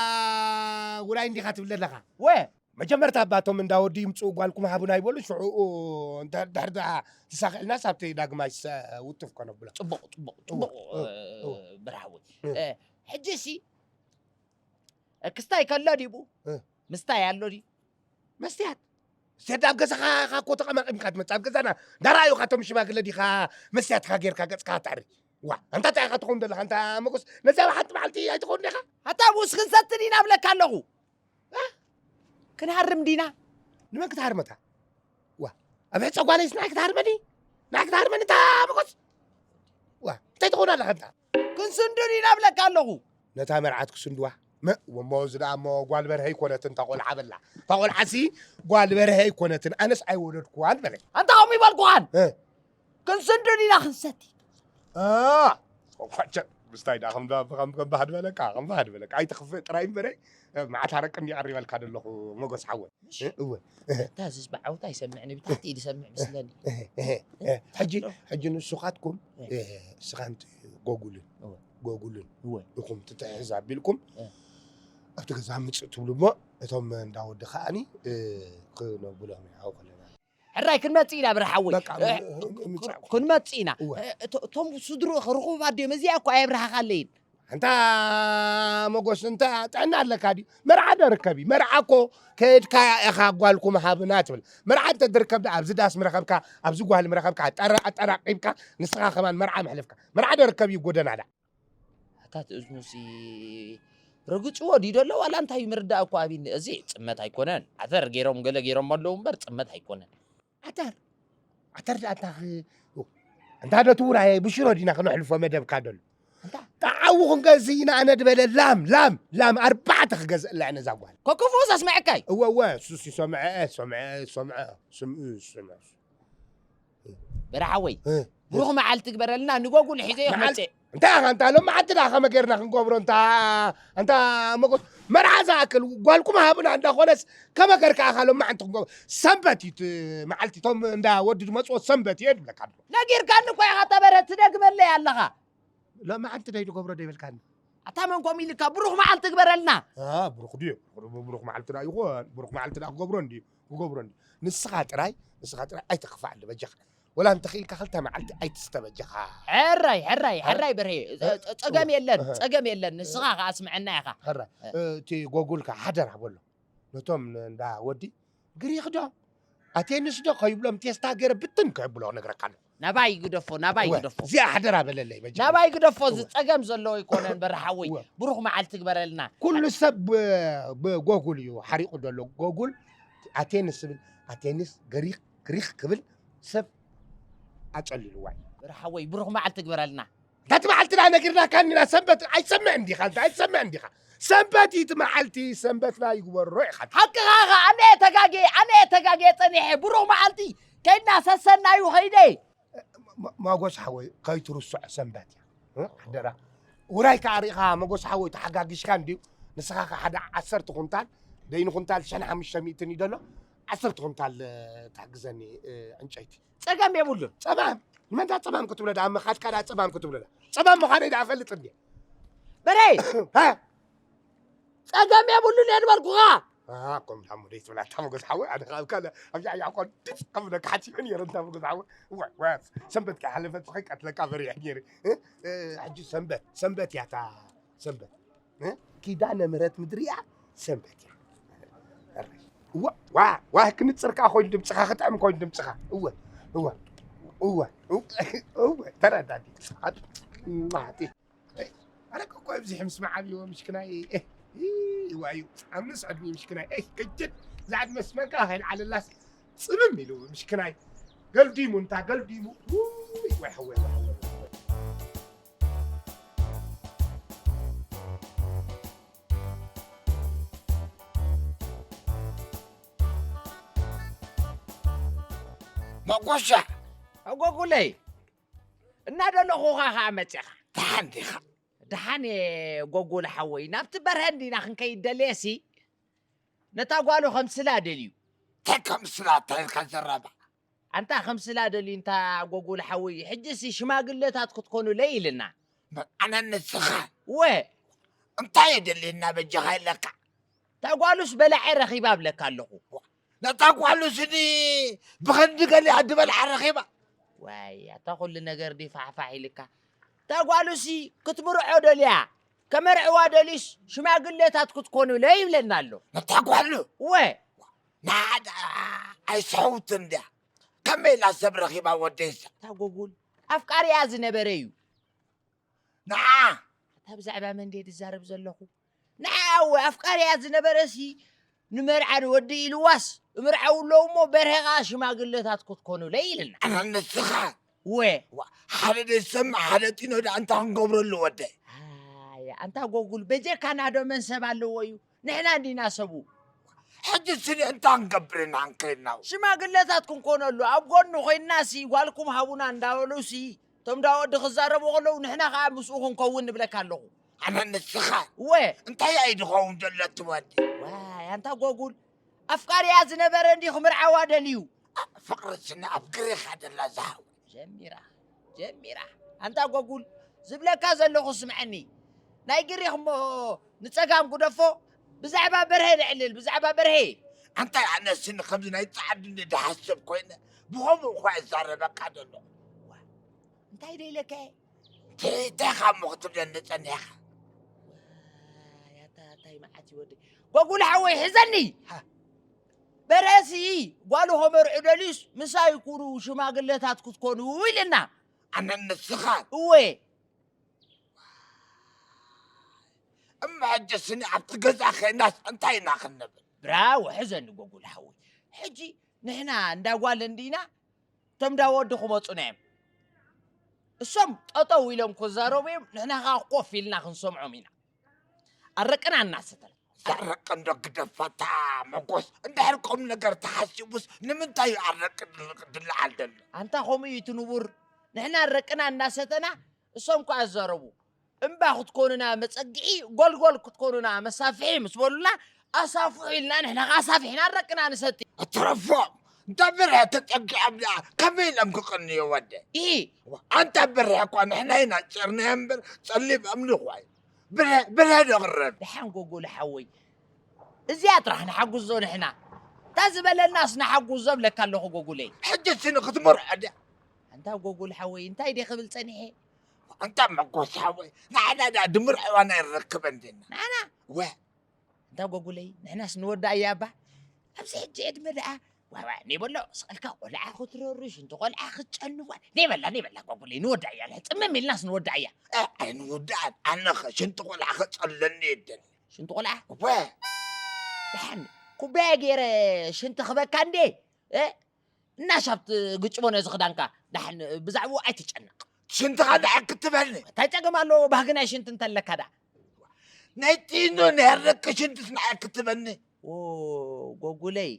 ውራይ እንዲኻ ትብል ዘለኻ? ወ። መጀመርታ ኣባቶም እንዳ ወዲ ይምጽኡ ጓልኩም ሃቡና ይበሉ፣ ሽዑኡ እንተ-፣ ድሕሪ ደኣ ተሳኺዕልናስ ኣብቲ ዳግማይ ሰ-፣ ውትፍ ኮነ ብሎ። ጽቡቕ፣ ጽቡቕ፣ እወ፣ ጽቡቕ፣ እወ፣ እ፣ እወ። ብርሃወይ። እወ። እ፣ ሕጂሲ፣ እ፣ ክስታይ ከሎ ድዩ? እ። ምስታይ ኣሎ ድዩ? መስትያት። መስትያት ኣብ ገዛኻ ኢኻ እኮ ተቐማቒምካ ትመጽእ። ኣብ ገዛና እንዳረኣዩኻ እቶም ሽማግለ ዲኻ መስትያትካ ጌርካ ገጽካ ተዕሪ? ዋ፣ ኣንታ እንታይ ኢኻ ትኸውን ዘለኻ? ኣንታ መጎስ፣ ነዚኣ ሓንቲ መዓልቲ ኣይትኸውን ዲኻ? ኣታ ብኡስ ክንሰቲ ዲና እብለካ ኣለኹ። እ? ክንሃርም ዲና? ንመን ክትሃርመታ? ዋ፣ ኣብ ሕጸ ጓለይስ ንዓይ ክትሃርመኒ? ንዓይ ክትሃርመኒ እታ መጎስ? ዋ፣ እንታይ ትኸውን ኣለኻ ኣንታ? ክንስንዱ ዲና እብለካ ኣለኹ። ነታ መርዓት ክስንድዋ? መ-፣ ወሞ እዚ ደኣ እሞ ጓል በርሀ ኣይኮነትን እታ ቆልዓ በላ። እታ ቆልዓሲ ጓል በርሀ ኣይኮነትን፣ ኣነስ ኣይወለድኩዋን በለ። ኣንታ ከምኡ ይበልኩኻን? እ። ክንስንዱ ዲና ክንሰቲ? እ። ኳቸ፣ ምስታይ ደኣ ከም ዳ-፣ ከም፣ ከም ባህድ በለካ፣ ከም ባህድ በለካ። ኣይትኽፍእ ጥራይ እምበረ፣ መዓት ኣረቂ እንዲ ቀሪበልካ ደለኹ መጎስ ሓወይ። ምሽ? እ፣ እወ። እታ ዝስባ ዓውታ ይሰምዕኒ፣ ብታሕቲ ኢሉ ይሰምዕ ምስለኒ። እህ፣ እህ፣ እህ። ሕጂ፣ ሕጂ ንስኻትኩም፣ እህ። እህ፣ ስኻንቲ ጎጉልን፣ እወ። ጎጉልን እወ። ኢኹም ትትሕዝ ኣቢልኩም፣ እህ። ኣብቲ ገዛ ምጽእ ትብሉ እሞ፣ እቶም እንዳ ወዲ ከኣኒ፣ እ፣ ክነብሎም ኢና፣ ኣብኡ ከለና። ሕራይ ክንመጽእ ኢና፣ ብርሓወይ። በቃ፣ እ፣ ም-፣ እ፣ ምጻእ። ክንመጽእ ኢና። እወ። እ፣ እቶ-፣ እቶም ስድርኡ ርኹባት ድዮም? እዚኣ እኮ ኣየብርሃኻለይን። ኣንታ መጎስ፣ እንተ ጥዕና ኣለካ ድዩ? መርዓ ዶ ርከቢ? መርዓ እኮ ከድካ ኢኻ ጓልኩም ሃብና ትብል። መርዓ እንተ ድርከብ ደኣ ኣብዚ ዳስ ምረኸብካ፣ ኣብዚ ጓል ምረኸብካ፣ ኣጠራ-፣ ኣጠራቂብካ፣ ንስኻ ከማን መርዓ መሕለፍካ። መርዓ ዶ ርከብ እዩ ጎደና ደኣ? ኣታ ትእዝኑሲ ረግጽዎ ድዩ ደሎ? ዋላ እንታይ ምርዳእ እኮ ኣብኒ። እዚ ጽመት ኣይኮነን። ዓተር ገይሮም ገለ ገይሮም ኣለዉ እምበር ጽመት ኣይኮነን። ዓተር፣ ዓተር ደኣ እንታ ኽ-፣ እንታ ዶ ትውራየ ብሽሮ ዲና ክነሕልፎ መደብካ ደሎ? እንታ? ጣዓዊ ክንገዝእ ኢና ኣነ ድበለ ላም፣ ላም፣ ላም ኣርባዕተ ክገዝእላ እየ ነዛ ጓል። ከክፉስ ኣስመዐካይ? እወ፣ እወ፣ እሱስ ይሰምዐ፣ ሰምዐ፣ ሰምዐ፣ ስምዑ፣ ስምዑ። በርሓወይ፣ እ፣ ብሩኽ መዓልቲ ግበረልና፣ ንጎጉል ሒዘዮ መዓል-፣ ክመጽእ። እንታይ ኢኻ እንታ ሎም መዓልቲ ደኣ ከመ ጌርና ክንገብሮ እንታ፣ እንታ መጎስ መርዓ ዝኣክል ጓልኩም ሃቡና እንዳኾነስ ከመ ገርካ ኢኻ ሎም መዓልቲ ክንገብሮ? ሰንበት እዩ እቲ መዓልቲ፣ እቶም እንዳ ወዲ ዝመጽዎ ሰንበት እየ ድብለካ ኣለኹ። ነጊርካኒ እኮ ኢኻ ተበረ ትደግመለይ ኣለኻ። ሎም መዓልቲ ደይ ዝገብሮ ደይበልካኒ? ኣታ መን ከምኡ ኢልካ ብሩኽ መዓልቲ ግበረልና። አ፣ ብሩኽ ድዩ? ብሩኽ መዓልቲ ደኣ ይኾን? ብሩኽ መዓልቲ ደኣ ክገብሮ እንድዩ፣ ክገብሮ እንድዩ። ንስኻ ጥራይ፣ ንስኻ ጥራይ ኣይተኽፍኣኒ በጃኻ። ወላ እንተኽኢልካ ክልተ መዓልቲ ኣይትስተ በጃኻ። ሕራይ፣ ሕራይ፣ ሕራይ በርሄ። እ፣ ጸ-፣ ጸገም የለን፣ እህ። ጸገም የለን። ንስኻ ከኣ ስምዐና ኢኻ። ሕራይ። እ። እ፣ እቲ ጎጉልካ ሓደራ በሎ። ነቶም ን-፣ እንዳ ወዲ ግሪኽ ዶ? ኣቴንስ ዶ? ከይብሎም ቴስታ ገይረ ብትን ከብሎ ክነግረካ ኣለኹ። ናባይ ግደፎ፣ ናባይ እወ፣ ግደፎ። እዚኣ ሓደራ በለለይ በጃ። ናባይ ግደፎ፣ እዚ እወ። ጸገም ዘለዎ ኣይኮነን በርሓወይ። እወ። ብሩኽ መዓልቲ ግበረልና። ኩሉ ሰብ ብ-፣ ብጎጉል እዩ ሓሪቑ ዘሎ። ጎጉል ኣቴንስ ዝብል፣ ኣቴንስ ግሪኽ፣ ግሪኽ ክብል ሰብ ኣጸሊልዋ እዩ። በርሓወይ፣ ብሩኽ መዓልቲ ግበረልና። እታ እቲ መዓልቲ ደኣ ነጊርናካ እኒና ሰንበት ኣይትሰምዕን ዲኻ? እንታይ ኣይትሰምዕን ዲኻ? ሰንበት እዩ እቲ መዓልቲ፣ ሰንበትና ይግበሮ ኢኻ። ሓቅኻ ኢኻ፣ ኣነ እየ ተጋግየ፣ ኣነ እየ ተጋግየ ጸኒሐ። ብሩኽ መዓልቲ ከይድና ሰሰናዩ ኸይደ። ሞ-፣ ሞጎስ ሓወይ፣ ከይትርስዖ ሰንበት እያ። እ? ሓደራ። ውራይ ከኣ ርኢኻ፣ ሞጎስ ሓወይ፣ ተሓጋጊሽካ እንድዩ። ንስኻ ከ ሓደ ዓሰርተ ኩንታል፣ ደይኒ ኩንታል ሽሕን ሓሙሽተ ሚእትን እዩ ደሎ። ዓሰርተ ኩንታል፣ እ፣ ትሕግዘኒ፣ እ፣ ዕንጨይቲ። ጸገም የብሉን። ጸማም? ንመን ደኣ ጸማም ክትብሎ ደኣ? መኻድካ ደኣ ጸማም ክትብሎ ደኣ? ጸማም ምዃነይ ደኣ እፈልጥ እንድየ። በረይ! ሃ? ጸገም የብሉን እየ ዝበልኩኻ። ኣሃ፣ ከምኡ ዳሞ ደይትብላ፣ እንታ መጎስ ሓወይ፣ ኣነ ኸኣ ኣብ ካልእ፣ ኣብ ያዕያዕ እኳ ድጽ ከምለካ ሓቲዑ ነይረ፣ እንታ መጎስ ሓወይ። እዋይ፣ እዋይ፣ ሰንበት ከይሓለፈት ኸይቀትለካ ፈሪሐ ነይረ። እ? እ፣ ሕጂ ሰንበት፣ ሰንበት እያ እታ ሰንበት። እ? ኪዳነ ምሕረት ምድሪ እያ፣ ሰንበት እያ። እረ፣ እዋ፣ ዋ፣ ዋ፣ ክንጽር ከኣ ኮይኑ ድምጽኻ፣ ክጥዕም ኮይኑ ድምጽኻ። እወ፣ እወ፣ እወ፣ እወ፣ እወ፣ ተረዳዲ። ኣቲ፣ ማቲ። ኣይ፣ ኣረ፣ እኮ ኣብዚ ሕምስ መዓብዮ፣ ምሽክናይ። ኤህ፣ ይ፣ ዋዩ፣ ኣምስ ዕድሚ፣ ምሽክናይ። ኤህ፣ ከጅድ፣ ዛዕድ መስመካ፣ ኸይልዓለላስ፣ ጽምም ኢሉ፣ ምሽክናይ። ገልዲሙ፣ እንታ ገልዲሙ። ውይ፣ ወይ ሓወይ፣ ወይ ሓወይ፣ ወይ ሓወይ። መጎሻ! ኣጎጉለይ! እናደለኹኻ ኸኣ መጺኻ። ደሓን ዲኻ? ደሓን እየ ጎጉል ሓወይ። ናብቲ በርሀ እንዲና ክንከይድ ደልየሲ፣ ነታ ጓሉ ከምስላ ደልዩ። እንታይ ከምስላ? እንታይ ኢልካ ዘረባ? ኣንታ ከምስላ ደልዩ እንታ ጎጉል ሓወይ። ሕጂሲ ሽማግለታት ክትኮኑለይ ኢልና። መ-፣ ኣነ ንስኻ? እወ። እንታይ እየ ደልየና በጃኻ ኢለካ? እታ ጓሉስ በላዐ ረኺባ እብለካ ኣለኹ። ነታ ጓሉ ስኒ ብኸንዲ ገሊኣ ዝበልዓ ረኺባ። ዋይ፣ ኣታ ኩሉ ነገር ድዩ ፋሕፋሕ ኢልካ? እታ ጓሉሲ ክትምርዖ ደልያ፣ ከመርዕዋ ደልዩስ ሽማግለታት ክትኮኑለይ ይብለና ኣሎ። ነታ ጓሉ? እወ። ንዓ ደኣ ኣይስሕውትን ድያ? ከመይ ኢላ ሰብ ረኺባ ወደይሳ? እታ ጎጉል ኣፍቃሪኣ ዝነበረ እዩ። ንዓ! ኣታ ብዛዕባ መን ድየ ዝዛረብ ዘለኹ? ንዓ እወ ኣፍቃሪኣ ዝነበረሲ ንመርዓ ንወዲ ኢልዋስ እምርዓው ኣለዉ እሞ በርሀ ኸኣ ሽማግለታት ክትኮኑለይ ኢልና። ኣነ ንስኻ? እወ። ዋ፣ ሓደ ደይሰምዕ ሓደ ጢኖ ደኣ እንታይ ክንገብረሉ ወደይ? ኣያ፣ ኣንታ ጎጉል በጀካና ዶ መን ሰብ ኣለዎ እዩ? ንሕና እንዲና ሰቡ። ሕጂ ስኒ እንታይ ክንገብር ኢና እንከይድና? ሽማግለታት ክንኮነሉ ኣብ ጎኑ ኮይንናሲ ጓልኩም ሃቡና እንዳበሉሲ እቶም ዳ ወዲ ክዛረቡ ከለዉ ንሕና ኸኣ ምስኡ ክንከውን ንብለካ ኣለኹ። ኣነ ንስኻ? እወ። እንታይ እዩ ዝኸውን ዘሎ እቲ ወዲ? ዋይ፣ ኣንታ ጎጉል፣ ኣፍቃሪያ ዝነበረ እንዲ ክምርዓዋ ደልዩ። ኣ፣ ፍቕሪ ስኒ ኣብ ግሪኻ ደላ ዝሃው። ጀሚራ፣ ጀሚራ። ኣንታ ጎጉል፣ ዝብለካ ዘለኹ ስምዐኒ። ናይ ግሪኽ እሞ ንጸጋም ግደፎ፣ ብዛዕባ በርሀ ነዕልል፣ ብዛዕባ በርሀ። ኣንታይ ኣነ ስኒ ከምዚ ናይ ጻዕዱ እንዲ ድሓስብ ኮይነ፣ ብኸምኡ እኳ እዛረበካ ዘሎ። ዋ፣ እንታይ ደይለካ እየ? እንታይ፣ እንታይ ኢኻ እሞ ክትብለኒ ጸኒሕካ? ዋይ፣ ኣታ፣ ኣታ እንታይ መዓት እዩ ወደይ። ጎጉል ሓወይ፣ ሕዘኒ! ሃ። በርሀሲ ጓሉ ከመርዑ ደልዩስ ምሳይ ኩኑ ሽማግለታት ክትኮኑ ኢልና። ኣነ ንስኻ? እወ። እማ ሕጂ ስኒ ኣብቲ ገዛ ኸይናስ እንታይ ኢና ክንብል? ብራቮ፣ ሕዘኒ ጎጉል ሓወይ። ሕጂ ንሕና እንዳ ጓል እንዲና፣ እቶም እንዳ ወዲ ክመጹና እዮም። እሶም ጠጠው ኢሎም ክዛረቡ እዮም፣ ንሕና ኸኣ ኮፍ ኢልና ክንሰምዖም ኢና። ኣረቅና እናሰተና። እዛ ኣረቂ እንዶ ግደፋታ መጎስ፣ እንድሕር ቁም ነገር ተሓሲቡስ ንምንታይ እዩ ኣረቂ ድል-፣ ድልዓል ዘሎ? ኣንታ ከምኡ እዩ እቲ ንቡር። ንሕና ኣረቅና እናሰተና፣ እሶም ከኣ ዝዛረቡ። እምባ ክትኮኑና መጸግዒ፣ ጎልጎል ክትኮኑና መሳፍሒ ምስ በሉና፣ ኣሳፍሑ ኢልና ንሕና ከኣ ኣሳፊሕና ኣረቅና ንሰቲ። እትረፎም፣ እንተ ብርሀ ተጸጊዖም ደኣ ከመይ ኢሎም ክቕንዩ ወደ? ኢሂ። ኣንታ ብርሀ እኳ ንሕና ኢና ጸርናዮ እምበር፣ ጸሊም እምኒ እኳ እዩ። ብርሀ፣ ብርሀ ዶ ቅረብ? ደሓን ጎጎለ ሓወይ፣ እዚኣ ጥራሕ ንሓጉዞ ንሕና። እታ ዝበለናስ ንሓጉዞ እብለካ ኣለኹ ጎጉለይ። ሕጂ ስኒ ክትምርዖ ድያ? ኣንታ ጎጉል ሓወይ፣ እንታይ ድየ ክብል ጸኒሐ? ኣንታ መጎስ ሓወይ፣ ንዓና ደኣ ድምርዕዋና ይረክበን ዲና? ንዓና? ወ። ኣንታ ጎጉለይ፣ ንሕናስ ንወድኣ እያ እባ። ኣብዚ ሕጂ ዕድመ ደኣ፣ ዋ፣ ዋ፣ ኔበሎ፣ ስቐልካ ቆልዓ ክትረሩ፣ ሽንቲ ቆልዓ ክትጨንዋ። ኔበላ፣ ኔበላ ጎጉለይ፣ ንወድኣ እያ። ጽምም ኢልናስ ንወድኣ እያ። እ፣ ኣይንውድኣን። ኣነኸ ሽንቲ ቆልዓ ከጸለኒ የደን። ሽንቲ ቆልዓ? ወ። ደሓን፣ ኩባያ ገይረ ሽንቲ ክበካ እንዴ? እ? እናሻብት ግጭቦ ነዚ ክዳንካ። ዳሕን ብዛዕባኡ ኣይትጨነቕ። ሽንትኻ ንዓይ ክትበኒ? እንታይ ጸገም ኣለዎ ባህጊ ናይ ሽንቲ እንተለካ ደኣ? ናይ ጢኖ ናይ ረቂ ሽንትስ ንዓይ ክትበኒ? ኦ፣ ጎጉለይ።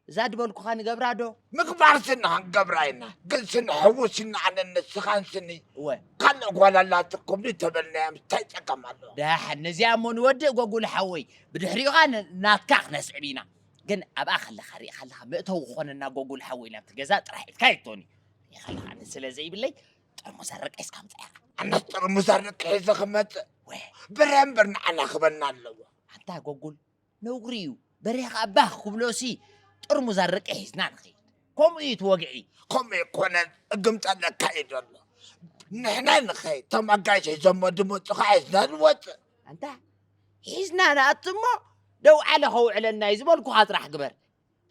እዛ ድበልኩኻ ንገብራ ዶ? ምግባር ስኒ ክንገብራ ኢና። ግን ስኒ ሕዉስ ስኒ ኣነ ንስኻን ስኒ። እወ። ካልእ ጓል ኣላትኩም ዶ ተበልናያ እንታይ ጸገም ኣለዎ? ዳሕን ነዚኣ እሞ ንወድእ ጎጉል ሓወይ። ብድሕሪኡ ኸኣ ን-፣ ናትካ ክነስዕብ ኢና። ግን ኣብኣ ከለኻ ሪእኻ ኣለኻ መእተዊ ክኾነና ጎጉል ሓወይ ናብቲ ገዛ ጥራሕ ኢልካ ይቶኒ። ሪእኻ ኣለኻ ኣነ ስለ ዘይብለይ ጥርሙዝ ኣረቂ ሒዝካ ምጻእ ኢኻ። ኣነስ ጥርሙዝ ኣረቂ ሒዘ ክመጽእ? ወ። ብረ እምበር ንዓና ክበና ኣለዎ። ኣንታ ጎጉል ነውሪ እዩ። በሬኻ ባህ ክብሎሲ ጥርሙዝ ኣረቂ ሒዝና ንኸይድ። ከምኡ እዩ እቲ ወግዒ። ከምኡ ኣይኮነን፣ እግምጠለካ እዩ ዘሎ። ንሕና ንኸይድ፣ እቶም ኣጋይሽ ሒዞሞ ድመፁ ከዓ ሒዝና ንወፅእ። ኣንታ ሒዝና ንኣቱ እሞ ደው ዓለ ከውዕለና እዩ ዝበልኩኻ ጥራሕ ግበር።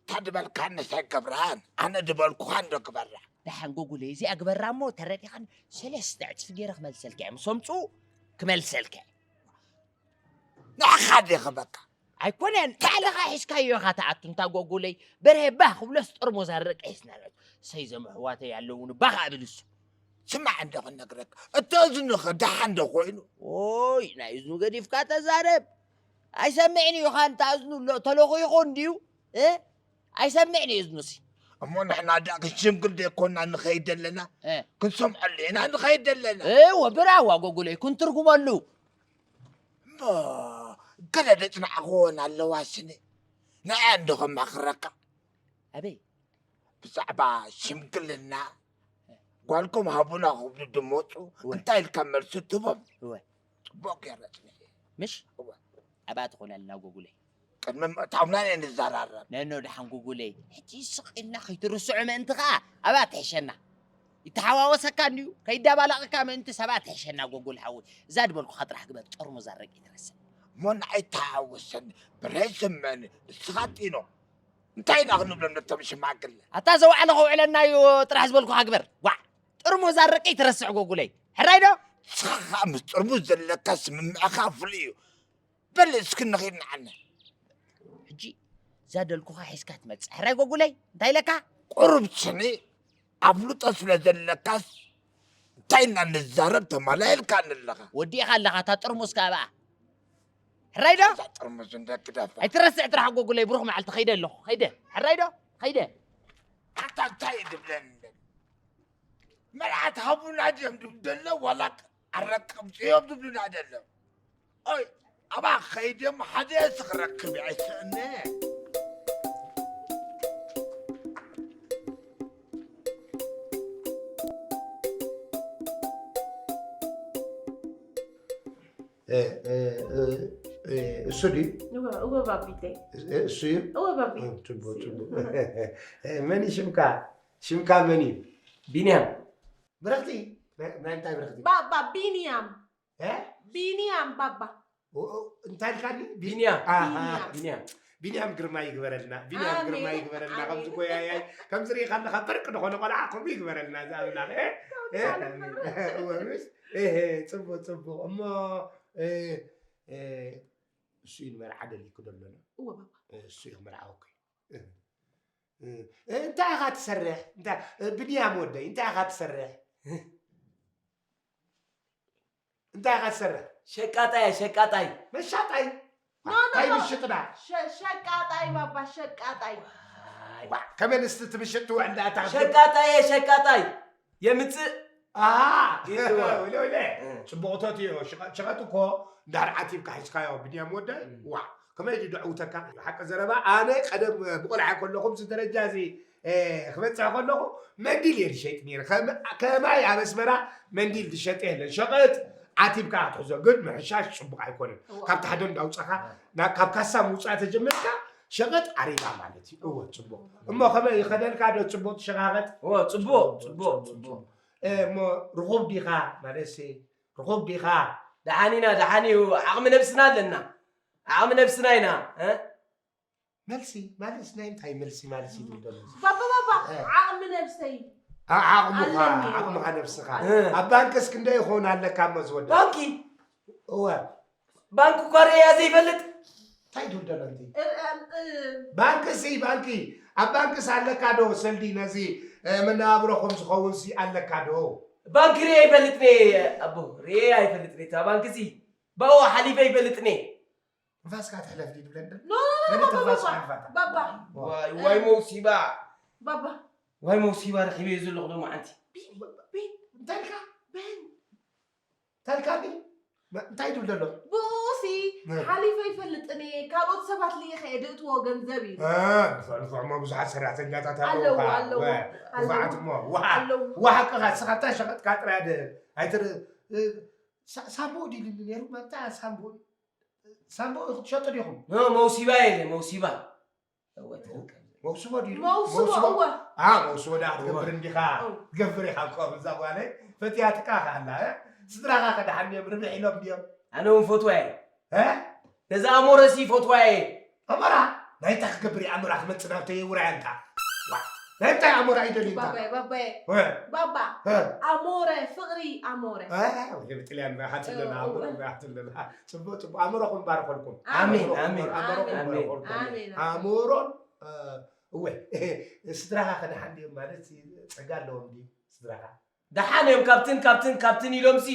እታ ድበልካኒ እንታይ ገብራን፣ ኣነ ድበልኩኻ እንዶ ግበራ። ደሓን ጎጉለ እዚኣ ግበራ እሞ ተረዲኻን ሰለስተ ዕፅፊ ገይረ ክመልሰልካ እየ። ምስ ኣምፅኡ ክመልሰልካ እየ። ንዓኻ ድየ ክበካ? ኣይኮነን፣ ባዕልኻ ሒዝካዮ ኢኻ ትኣቱ። እንታ ጎጉለይ፣ በርሄ ባህ ክብሎስ ጥርሙዝ ኣረቂ ሒዝና ንኣቱ። ሰይ ዘም ኣሕዋተይ ኣለውኒ ባህ ኣብል እሱ። ስማዕ እንዶ ክነግረካ፣ እቲ እዝኑኸ ደሓን ዶ ኮይኑ? ኦይ፣ ናይ እዝኑ ገዲፍካ ተዛረብ። ኣይሰምዕን እዩ፣ ኻንታ እዝኑ ኣሎ፣ ተለኹ ይኾን ድዩ? እ? ኣይሰምዕን እዩ እዝኑሲ። እሞ ንሕና ደኣ ክንሽምግል ዶ ኣይኮንና ንኸይድ ዘለና? እ። ክንሰምዐሉ ኢና ንኸይድ ዘለና። እወ፣ ብራዋ ጎጉለይ፣ ክንትርጉመሉ። እሞ ገለ ደጽናዕኽወን ኣለዋ ስኒ። ንዕኣ እንዶ ከማኽረካ። ኣበይ? ብዛዕባ ሽምግልና ጓልኩም ሃቡና ክብሉ ድመጹ እወ። እንታይ ኢልካ መልሲ ትህቦም? እወ። ጽቡቕ ገይረ ጽኒሐ። ምሽ? እወ። ኣብኣ ትኾነልና ጎጉለይ። ቅድሚ ምእታውና እየ ንዘራረብ። ነኖ ደሓን ጎጉለይ። ሕጂ ስቕ ኢልና ከይትርስዑ ምእንቲ ኸኣ ኣብኣ ትሕሸና። ይተሓዋወሰካ እንድዩ። ከይዳባላቕካ ምእንቲ ሰብኣ ትሕሸና ጎጉል ሓወይ። እዛ ድበልኩኻ ጥራሕ ግበር። ጥርሙዝ ኣረቂ ትረስዕ። እሞ ንዓይ ተሓወሰኒ። ብረይ ስምዕኒ። ንስኻ ጢኖ። እንታይ ኢና ክንብሎም ነቶም ሽማግለ? ኣታ ዘውዓለ ከውዕለና እዩ ጥራሕ ዝበልኩኻ ግበር። ዋዕ! ጥርሙዝ ኣረቂ ትረስዕ ጎጉለይ። ሕራይ ዶ? ንስኻ ከኣ ምስ ጥርሙዝ ዘለካ ስምምዕኻ ፍሉይ እዩ። በል እስኪ ንኺድ ንዓና። ሕጂ እዛ ደልኩኻ ሒዝካ ትመጽእ። ሕራይ ጎጉለይ፣ እንታይ ኢለካ? ቁሩብ ስኒ ኣፍልጦ ስለ ዘለካስ እንታይ ኢና ንዛረብ ተማላየልካኒ ኣለኻ። ወዲእኻ ኣለኻ፣ እታ ጥርሙዝ ከኣ ብኣ። ሕራይ ዶ? እዛ ጥርሙዝ እንደ ግደፋ። ኣይትረስዕ ጥራሕ ጎጉለይ፣ ብሩኽ መዓልቲ ኸይደ ኣለኹ። ኸይደ። ሕራይ ዶ? ኸይደ። ኣታ እንታይ እዩ ድብለኒ ዘሎ? መርዓት ሃቡና ድዮም ድብሉ ዘሎ ዋላ ኣረቂ ኣምፅኦም ድብሉና ዘሎ? ኦይ፣ ኣብኣ ኸይደ እሞ ሓደ ክረክብ እየ፣ ኣይስእነ። እ፣ እ፣ እ፣ እ፣ እሱ ድዩ? እወ፣ እወ ባቢተይ። እ፣ እሱ እዩ? እወ ባቢ። እ፣ ጽቡቕ፣ ጽቡቕ። እ፣ መን እዩ ሽምካ? ሽምካ መን እዩ? ቢንያም። ብርኽቲ? ናይ፣ ናይ እንታይ ብርኽቲ? ባባ ቢንያም። እ? ቢንያም ባባ። ኦ፣ ኦ፣ እንታይ ኢልካኒ? ቢ-፣ ቢንያም። ኣሃ። ቢንያም። ቢንያም። ቢንያም ግርማ ይግበረልና። ቢንያም ኣሜን። ግርማ ይግበረልና። ኣሜን። ከምዚ ጎያያይ፣ ከምዚ ርኢኻ ኣለኻ፣ በርቂ ዝኾነ ቆልዓ ከምኡ ይግበረልና፣ እዚ ኣምላኽ። እ? እ? ኣሜን። እወ፣ ምስ፣ እ፣ እ፣ ጽቡቕ፣ ጽቡቕ። እሞ፣ እ፣ እ፣ እሱ እዩ ንመርዓ ደሊኩ ደሎ። እወ፣ ባባ። እ፣ እሱ እዩ ክመርዓወኪ። እ፣ እ፣ እ፣ እንታይ ኢኻ ትሰርሕ? እንታይ፣ እ፣ ብንያም ወደይ፣ እንታይ ኢኻ ትሰርሕ? እንታይ ኢኻ ትሰርሕ? ሸቃጣይ እየ፣ ሸቃጣይ። መሻጣይ? ኖ፣ ኖ፣ እንታይ ኖ። ምሽጥና? ሸ-፣ ሸቃጣይ ባባ፣ ሸቃጣይ። ዋይ። ዋ፣ ከመይ ንስቲ ትምሽጥ ትውዕል ደኣ እታ ሸቃጣይ እየ፣ ሸቃጣይ። የምጽእ። ኣሃ። ይድዋ። ወይለ፣ ወይለ። እ። ጽቡቕ እቶት እዮ። ሽቐ-፣ ሸቐጥ እኮ እንዳር ዓቲብካ ሒዝካዮ፣ ብንያም ወደይ። እ። ዋ፣ ከመይ ድዩ ደዕውተካ? ሓቂ ዘረባ፣ ኣነ ቀደም ብቆልዓ ከለኹ፣ እዚ ደረጃ እዚ እ፣ ክበጽሕ ከለኹ መንዲል እየ ዝሸይጥ ነይረ። ከም-፣ ከማይ ኣብ ኣስመራ መንዲል ዝሸጥ የለን። ሸቐጥ ዓቲብካ ክትሕዞ፣ ግን ምሕሻሽ ጽቡቕ ኣይኮነን። እወ። ካብ ታሕዶ እንዳውጻኻ፣ እወ። ና-፣ ካብ ካሳ ምውጻእ ተጀሚርካ፣ ሸቐጥ ዓሪባ ማለት እዩ። እወ፣ ጽቡቕ። እሞ ከመይ ይኸደልካ ዶ ጽቡቕ ትሸቓቐጥ? እወ፣ ጽቡቕ፣ ጽቡቕ፣ ጽቡቕ፣ ጽቡቕ። ጽቡቕ። እ፣ እሞ ርኹብ ዲኻ? ማለትሲ፣ ርኹብ ዲኻ? ደሓን ኢና፣ ደሓን እዩ። ዓቕሚ ነብስና ኣለና። ዓቕሚ ነብስና ኢና፣ እ? መልሲ፣ ማለትስ ናይ እንታይ መልሲ ማለት እዩ ዝብል ዘሎ? ባባ፣ ባባ፣ እ። ዓቕሚ ነብሰይ ዓ-፣ ዓቕምኻ፣ ኣለኒ። ዓቕምኻ ነብስኻ። እ። ኣብ ባንክስ ክንደይ ይኸውን ኣለካ እሞ ዝወደብ? ባንኪ? እወ። ባንኪ እኳ ርእያ ዘይፈልጥ። እንታይ ትብል ዘሎ ኣንቲ? እ፣ እ፣ እ። ባንክሲ፣ ባንኪ። ኣብ ባንክስ ኣለካ ዶ ሰልዲ ነዚ፣ እ፣ መነባብሮኹም ዝኸውንሲ ኣለካ ዶ? ባንኪ ርእየ ኣይፈልጥን እየ፣ ኣቦ። ርእየ ኣይፈልጥን እየ፣ እታ ባንክሲ። ባኡ ሓሊፈ ኣይፈልጥን እየ። ንፋስካ ትሕለፍ ድዩ ትብለኒ? ኖ፣ ኖ፣ ኖ፣ ነቲ ባባ፣ ትንፋስ ባባ፣ ሓልፋታ። ባባ። ዋይ፣ ዋይ መውሲባ። ባባ። ዋይ መውሲባ ረኺበዮ ዘለኹ ሎማዓንቲ። ቢኒ፣ ቢኒ። እንታይ ኢልካ? ቢኒ። እንታይ ኢልካ ቢኒ? መ-፣ እንታይ ትብል ዘሎ? ብኡሲ ነ- ሓሊፈ ይፈልጥን እየ። ካልኦት ሰባት ልኢኸ እየ ድእትዎ ገንዘብ እዩ። እ፣ ንፉዕ፣ ንፉዕ እሞ ብዙሓት ሰራሕተኛታት ኣለዉ፣ ኣለዉኻ። ኣለዉ፣ ወ-፣ ኣለዉ። ንፉዓት እሞ። ዋ፣ ኣለዉ። ዋ፣ ሓቅኻ፣ ንስኻ እንታይ ሸቐጥካ ጥራይ ደ-፣ ኣይትር-፣ እ፣ ሳ-፣ ሳምቦ ድዩ ኢሉኒ ነይሩ? መታ ሳምቦ ሳምቦ ክትሸጡ ዲኹም? ኖ መውሲባ የለ መውሲባ። እወ ትኽክል። መውስቦ ድዩ? መውስቦ እወ አ መውስቦ ዳ ክትገብር እንዲኻ እው። ትገብር ኢኻ እኮ ብዛ ጓለ ፈትያትካ ካላ እ? ስድራኻ ከደሓን እዮም ርብሕ ኢሎም ድዮም? ኣነ እውን ፈትዋ እየ። እ? ነዛ ኣሞረሲ ፈትዋ እየ። ኣሞራ ናይታ ክገብር እየ ኣሞራ ክመፅእ ናብተይ ውራይ ኣንታ ዋ ናይ እንታይ ኣሞራ እዩ ደልዩ እንታ ባባየ ባባየ ወ- ባባ እ? ኣሞረ ፍቕሪ ኣሞረ እ? ወደ ብጥልያን መኻት ኣለና ኣሞራ መኻት ኣለና ፅቡቅ ፅቡቅ ኣሞራኹም ባርኸልኩም ኣሜን፣ ኣሞራኹም ኣሜን፣ ኣሞራኹም ኣሜን፣ ባርኸልኩም ኣሜን። ኣሞሮን እ፣ እወ ስድራኻ ከደሓን ድዮም ማለት ጸጋ ኣለዎም ድዩ ስድራኻ ደሓን እዮም ካብትን ካብትን ካብትን ኢሎምሲ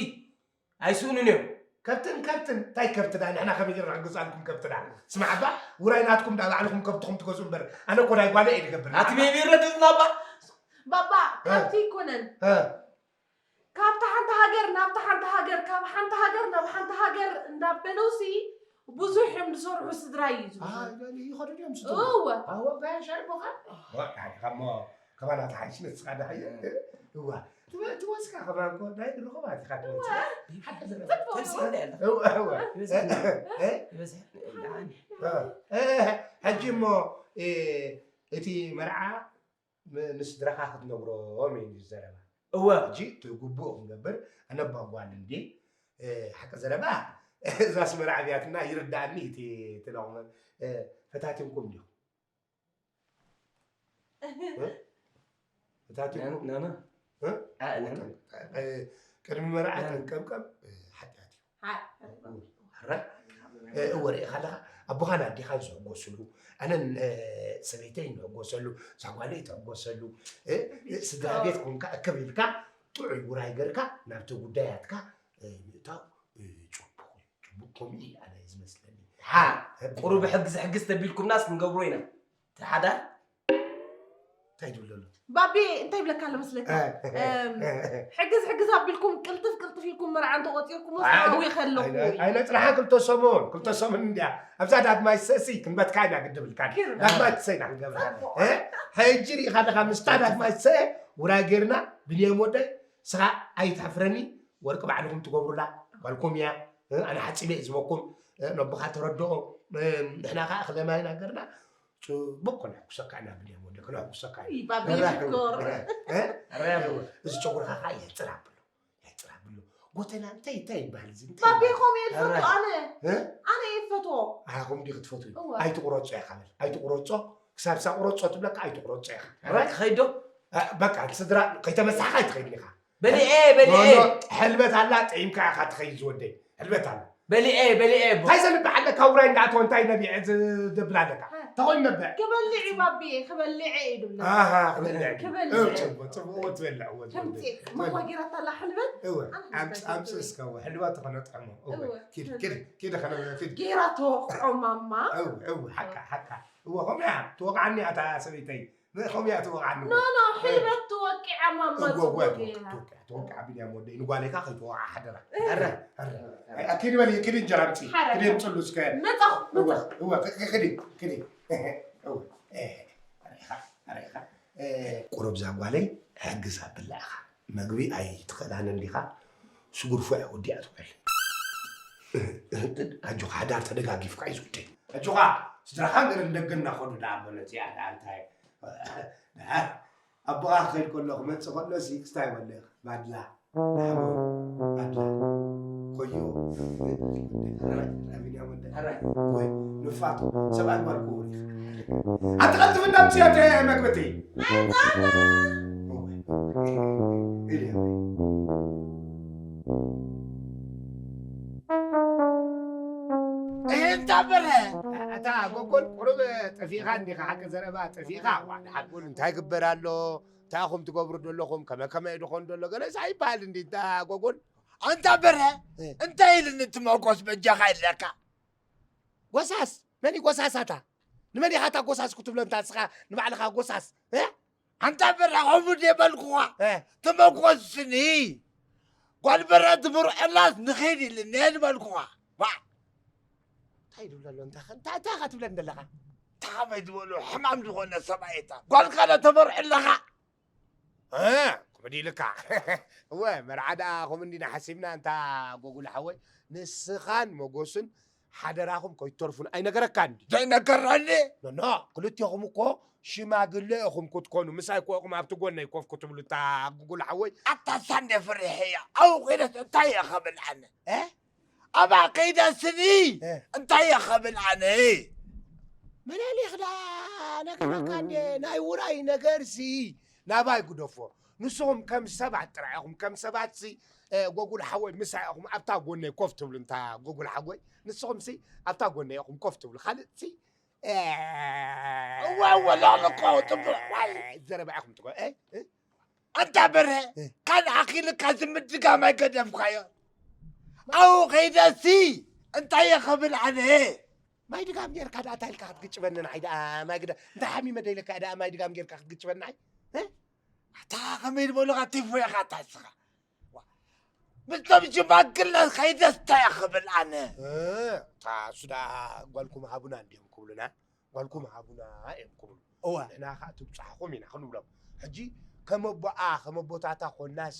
ኣይስእኑን እዮም። ከብትን ከብትን እንታይ ከብትና ንሕና ከመይ ጌርና ክንገዝኣልኩም ከብትና ስማዕ እባ ውራይ ናትኩም ዳ ባዕልኹም ከብትኹም ትገዝኡ እምበር ኣነ እኮ ናይ ጓለ እየ ዝገብር ኣቲ ቤቢ ረድእና እባ ባባ ካብቲ ይኮነን እ፣ ካብታ ሓንቲ ሃገር ናብታ ሓንቲ ሃገር ካብ ሓንቲ ሃገር ናብ ሓንቲ ሃገር እንዳበሉሲ ብዙሕ እዮም ዝሰርሑ ስድራ እዩ ዝብሉ ኣ፣ ይኸዱ ድዮም ስቱ እወ ኣወ ጋሻ ይቦኻ ወቃ ከሞ ከማና ተሓይሽ ንስኻ ዳሕየ እዋ ትወስካ ከማን ኮ ናይ ድርኹባት ኢኻ ትወስካ ተስፋ ኣለካ። እወ እወ ይበዝሕ እ፣ ይበዝሕ ደሓን። እ፣ እ፣ ሕጂ እሞ እ፣ እቲ መርዓ ም- ንስድራኻ ክትነግሮም እዩ ዘረባ እወ ሕጂ እቲ ግቡእ ክንገብር ኣነ ባ ጓል እንዲ እ፣ ሓቂ ዘረባ እዛ ኣስመራ ኣብያትና ይርዳእኒ እቲ ትለቕመ እ፣ ፈታቲንኩም ዲኹም ፈታቲንኩም ናና እ? ኣእለን እ፣ ቅድሚ መርዓ ጠንቀምቀም እ፣ ሓጢኣት እዩ ሕረ እ፣ እወ ርኢኻ ኣለኻ ኣቦኻን ኣዴኻን ዝሕጎስሉ ኣነን እ፣ ሰበይተይ ንሕጎሰሉ እዛ ጓለይ ትሕጎሰሉ እ፣ እ፣ ስድራ ቤት ኮንካ እክብ ኢልካ ጥዑይ ውራይ ገርካ ናብቲ ጉዳያትካ እ፣ ምእታው እ፣ ፅቡቕ እዩ ፅቡቕ ከምኡ እዩ ኣነ ዝመስለኒ ሓ ቁሩብ ሕግዝ ሕግዝ ተቢልኩምናስ ክንገብሮ ኢና እቲ ሓዳር እንታይ ትብለሉ ባቤ እንታይ ይብለካ ኣሎ መስለካ እም፣ ሕግዝ ሕግዝ ኣቢልኩም ቅልጥፍ ቅልጥፍ ኢልኩም መርዓ እንተቆፂርኩም ኣይ፣ ስሓዊ ከለኹ ኣይነ- ኣይነፅናሓን ክልተ ሰሙን ክልተ ሰሙን እንድያ ኣብዛ ዳግማይ ሰሲ ክንበትካ ኢና ግድብልካ ኪር። ዳግማይ ሰይና ክንገብራ እ? ሕጂ ርኢኻ ኣለኻ ምስታ ዳግማይ ሰ ውራይ ጌርና ብንየም ወደይ ስኻ ኣይትሕፍረኒ ወርቂ ባዕልኹም ትገብሩላ ጓልኩም እያ እ? ኣነ ሓፂበ እየ ዝበኩም እ? ነቦኻ ተረድኦ እ? ንሕና ከዓ ክለማይ ናገርና ፅቡቅ ክነሕጉሰካ ኢና ብንየም ወደይ ክነሕጉሰካ ኢና ባቤ እረ፣ ሽኮር እረ፣ እ? እዚ ጨጉርኻ ከዓ የሕፅር ኣብሎ የሕፅር ኣብሎ ጎተና እንታይ እንታይ ይበሃል እዚ እንታይ ባቤ ይበሃል? ከምኡ እየ ዝፈትዎ ኣነ እ? ኣነ እየ ዝፈትዎ ኣኹም ዲ ክትፈትዉ እወ። ኣይትቁረጾ እያ ካበል ኣይትቁረጾ ክሳብ ሳ ቁረጾ ትብለካ ኣይትቁረጾ ኢኻ ራይ ክኸይድ ዶ እ፣ በቃ ስድራ ከይተመሳሕካ ኣይትኸይድን ኢኻ በሊዐ በሊዐ ኖ፣ ኖ፣ ሕልበት ኣላ ጥዒምካ ኢኻ ትኸይድ ዝወደይ ሕልበት ኣላ በሊዐ በሊዐ እንታይ ዘንብዕ ኣለካ ውራይ እንዳኣተወ እንታይ ነቢዐ ዝደብል ኣለካ ተኾይኑ ነብዕ ክበልዕ እዩ ባቤ ክበልዕ እዩ ድብለ ኣሃ ክበልዕ ክበልዕ። እ፣ ጽቡቕ ጽቡቕ እዎ ትበልዕ እዎ ከምፂ ትበልዕ ማማ ጌራታላ ሕልበት እወ ኣነ ኣምፅ ሕልበት ኣምፅ ትብል። እስከ እወ ሕልበት ተኾነ ጥዕሞ እወ እወ። ኪድ ኪድ ኪድ ኸነ ኪድ ጌራ ተወቕዖ ማማ እው እው ሓቃ ሓቃ እዎ ከምኡ እያ ትወቕዓኒ እያ እታ ሰበይተይ ከምኡ እያ ትወቕዓኒ ኖ ኖ ሕልበት ትወቂዓ ማማ እዎ እዎ ጽቡቅ ጌራ ትወቅዕ ትወቅዕ ቢንያም ወደይ ንጓሌካ ከይትወቕዓ ሓደራ ኣረ ኪድ በል ኪድ እንጀራ ምፂ ሓረ። ኪድ የምፅሉ እስከ መጻኹ እወ መጻኹ እወ ክዲ ክዲ እወ ኣሬኻ ኣሬኻ ቁሩብ ዛ ጓለይ ሕግዝ ኣብላ ኢኻ መግቢ ኣይትኽእላን እንዲኻ ስጉርፎ እያ ወዲኣ ትውዕል ኣጆኻ ሓዳር ተደጋጊፍካ እዩ ዝውደይ ኣጆኻ ስድራኻ ገለ ንደገ እናኸዱ ደኣ በሎ እዚኣ ደኣ እንታይ ደኣ ኣቦኻ ክኸይድ ከሎ ክመፅእ ከሎ ሲ ክስታይ በሎ ኢኻ ባድላ ሓቦ ባድላ ኮዮ ኣቢልያ ወደ ወይ ንፋቶ ሰብኣይ ጓል ክኸውን ኢኻ ኣትቐልጥፍ እንዳምፅያተ መግበተይ እንታ በረ እታ ጎጎል ቁሩብ ጠፊእኻ እንዲኻ ሓቂ ዘረባ ጠፊእኻ ዋ ድሓር ጎል እንታይ ግበር ኣሎ እንታይ ኹም ትገብሩ ዘለኹም ከመ ከመ ድኾን ዘሎ ገለስ ኣይበሃል እንዲ እንታ ጎጎል ኣንታ በረ እንታይ ኢልኒ ትመርኮስ በጃኻ ኣለካ ጎሳስ መን እዩ ጎሳስ ኣታ ንመን ኢኻ እታ ጎሳስ ክትብሎ እንታ ንስኻ ንባዕልኻ ጎሳስ እ? ኣንታ በረ ከምኡ ደበልኩኻ እ? ትመርኮስኒ ጓል በረ ትምርዕላስ ንኸይድ ኢልኒ ዝበልኩኻ ዋ እንታይ ይብል ኣሎ እንታይ እንታይ እንታይ ኢኻ ትብለኒ ዘለኻ እንታይ ከመይ ዝበሉ ሕማም ዝኾነ ሰብኣይ እታ ጓልካ ዶ ተመርዕለኻ እ፣ ከምኡ ኢልካ እወ መርዓ ደኣ ከምኡ እንዲና ሓሲብና እንታ ጎጉል ሓወይ ንስኻን መጎስን ሓደራኹም ከይትተርፉን ኣይነገረካን ድዩ? ዘይነገረኒ? ኖኖ፣ ክልቴኹም እኮ ሽማግለ ኢኹም ክትኮኑ፣ ምሳይ እኮ ኢኹም ኣብቲ ጎነይ ኮፍ ክትብሉ፣ እታ ጉጉል ሓወይ። ኣታ ሳንዴ ፍርሕያ፣ ኣብኡ ከይደስ እንታይ እየ ኸብል ኣነ? እ? ኣብኣ ከይደስኒ እ። እንታይ እየ ኸብል ኣነ? መለሊኽ ደኣ ነግረካ እንዴ፣ ናይ ውራይ ነገርሲ ናባይ ግደፎ። ንስኹም ከም ሰባት ጥራይ ኢኹም፣ ከም ሰባትሲ፣ እ፣ ጎጉል ሓወይ ምሳይ ኢኹም ኣብታ ጎነይ ኮፍ ትብሉ፣ እንታ ጎጉል ሓወይ። ንስኹምሲ ኣብታ ጎነይ ኢኹም ኮፍ ትብሉ። ካልእሲ፣ እ፣ እወ፣ እወ፣ ሎሚ እኮ ጽቡቕ፣ ዋይ። ዘረባ ኢኹም ትኮ-፣ እ፣ እ? ኣንታ በረ፣ እ። ካልእ ኣኺልካ እዚ ምድጋም ኣይገደፍካዮ። ኣብኡ ከይደሲ እንታይ እየ ኽብል ኣነ? ማይ ድጋም ጌርካ ደኣ እንታይ ኢልካ ክትግጭበኒ ንዓይ ደኣ ማይ ግዳ-፣ እንታይ ሓሚመ ደ ኢለካ ደኣ ማይ ድጋም ጌርካ ክትግጭበኒ ንዓይ? እ? ኣታ ከመይ ዝበሉኻ ቲፎ ኢኻ ኣታ ንስኻ? ዋ፣ ምስቶም ሽማግለ ከይደስ እንታይ እየ ኽብል ኣነ? እ፣ እታ እሱ ደኣ ጓልኩም ሃቡና እንድዮም ክብሉና። ጓልኩም ሃቡና እዮም ክብሉ። እወ። ንሕና ኸኣ ትብጻሕኹም ኢና ክንብሎም። ሕጂ ከም ኣቦኣ፣ ከም ኣቦታታ ኮናሲ፣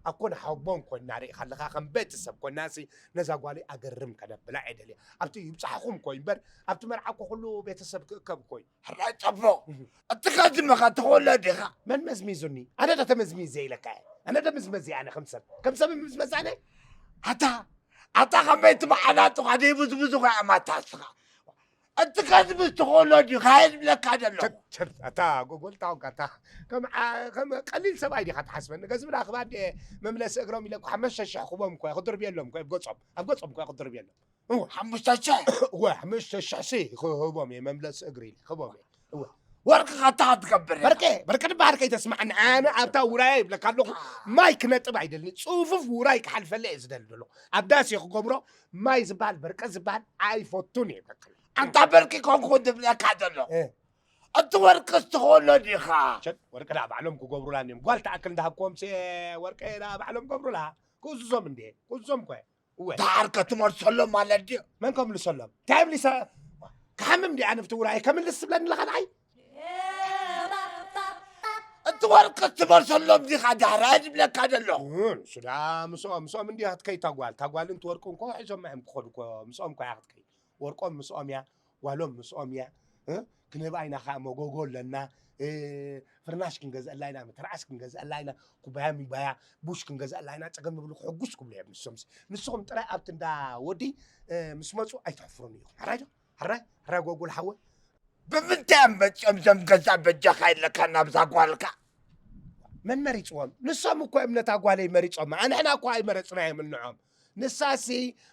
ኣኮ ንሓቦን ኮና ርኢኻ ኣለኻ፣ ከም ቤተሰብ ኮናሲ፣ ነዛ ጓለይ ኣገርም ከነብላ እየ ደልየ። ኣብቲ ይብጻሕኹም ኮይ እምበር፣ ኣብቲ መርዓ እኮ ኩሉ ቤተሰብ ክእከብ ኮይ። ሕራይ ጸቡቕ። እህ። እቲ ከዝመኻ ትኽእሎ ዲኻ? መን መዝሚዙኒ? ኣነ ዶ ተመዝሚዘ ኢለካ እየ? ኣነ ዶ ምዝመዝ እየ ኣነ ከም ሰብ? ከም ሰብ ምዝመዝ ኣነ? ኣታ፣ ኣታ ከመይ ትመዓላጥኻ ደይብዝብዙ ኸኣ ማታ እስኻ? እቲ ከዝምዝ ትኽእሎ ድዩ? ካየድ ብለካ ዘለኹ። ቸት፣ ቸት፣ ኣታ ጎጎል ታወቃ፣ ኣታ ከም ዓ-፣ ከም ቀሊል ሰብኣይ ዲኻ ትሓስበኒ? ገዝም ዳ ክባድ መምለሲ እግሮም ኢለ እኮ ሓሙሽተ ሽሕ ክቦም እኮ እየ ክድርብየሎም እኮ እየ፣ ኣብ ገጾም፣ ኣብ ገጾም እኮ እየ ክድርብየሎም። እወ። ሓሙሽተ ሽሕ? እወ፣ ሓሙሽተ ሽሕ ሲ ክህቦም እየ፣ መምለሲ እግሪ ኢለ ክህቦም እየ። እወ። ወርቂ ኸታ ትገብር ኢኻ። በርቀ፣ በርቀ ድበሃል ከይተስማዓኒ። ኣነ ኣብታ ውራይ ይብለካ ኣለኹ። ማይ ክነጥብ ኣይደልኒ። ጽፉፍ ውራይ ክሓልፈለ እየ ዝደሊ ዘለኹ። ኣብ ዳስ እየ ክገብሮ። ማይ ዝበሃል በርቀ ዝበሃል ኣይፈቱን እየ ይብለካ ኣለኹ። ኣንታ በርቂ ኮንኩ ዝብለካ ዘለኹ። እ። እቲ ወርቂ እስትኽእሎ ዲኻ? ሸት፣ ወርቂ ደኣ ባዕሎም ክገብሩላ እንድዮም። ጓል ተኣክል እንዳሃብክዎም ሲ ወርቂ ደኣ ባዕሎም ገብሩላ። ክእዝዞም እንድየ። ክእዝዞም እኮ እየ። እወ። ደሓር ከ ትመልሰሎም ማለት ድዩ? መን ከምልሰሎም? እንታይ ምልሰ-? ክሓምም ድየ ኣነ ብቲ ውራይ ከምልስ ትብለኒ ኣለኻ ንዓይ? እቲ ወርቂ ትመልሰሎም ዲኻ ዳሕራይ ዝብለካ ዘለኹ? እ፣ ንሱ ደኣ ምስኦም፣ ምስኦም እንድያ ክትከይድ እታ ጓል። እታ ጓልን እቲ ወርቂ እንኮ ሒዞማ እዮም ክኸዱ እኮ። ምስኦም እኮ እያ ክትከይድ። ወርቆም ምስኦም እያ፣ ጓሎም ምስኦም እያ። እ? ክንህባ ኢና ኸዓ መጎጎ ኣለና። እ፣ ፍርናሽ ክንገዝአላ ኢና፣ መተርዓስ ክንገዝአላ ኢና፣ ኩባያ ሚባያ፣ ቡሽ ክንገዝአላ ኢና። ጸገም የብሉ፣ ክሕጉስ ክብሉ እዮም ንሶምሲ። ንስኹም ጥራይ ኣብቲ እንዳ ወዲ፣ እ፣ ምስ መጹ ኣይተሕፍሩን ኢኹም። ሕራይ ዶ? ሕራይ? ሕራይ ጎጉል ሓወ? ብምንታይ እዮም መጺኦም እዞም ገዛ በጃኻ ኢለካ ናብዛ ጓልካ? መን መሪጽዎም? ንሶም እኮ እዮም ነታ ጓለይ መሪጾማ። ኣንሕና እኮ ኣይመረጽናዮም እንዖም። ንሳሲ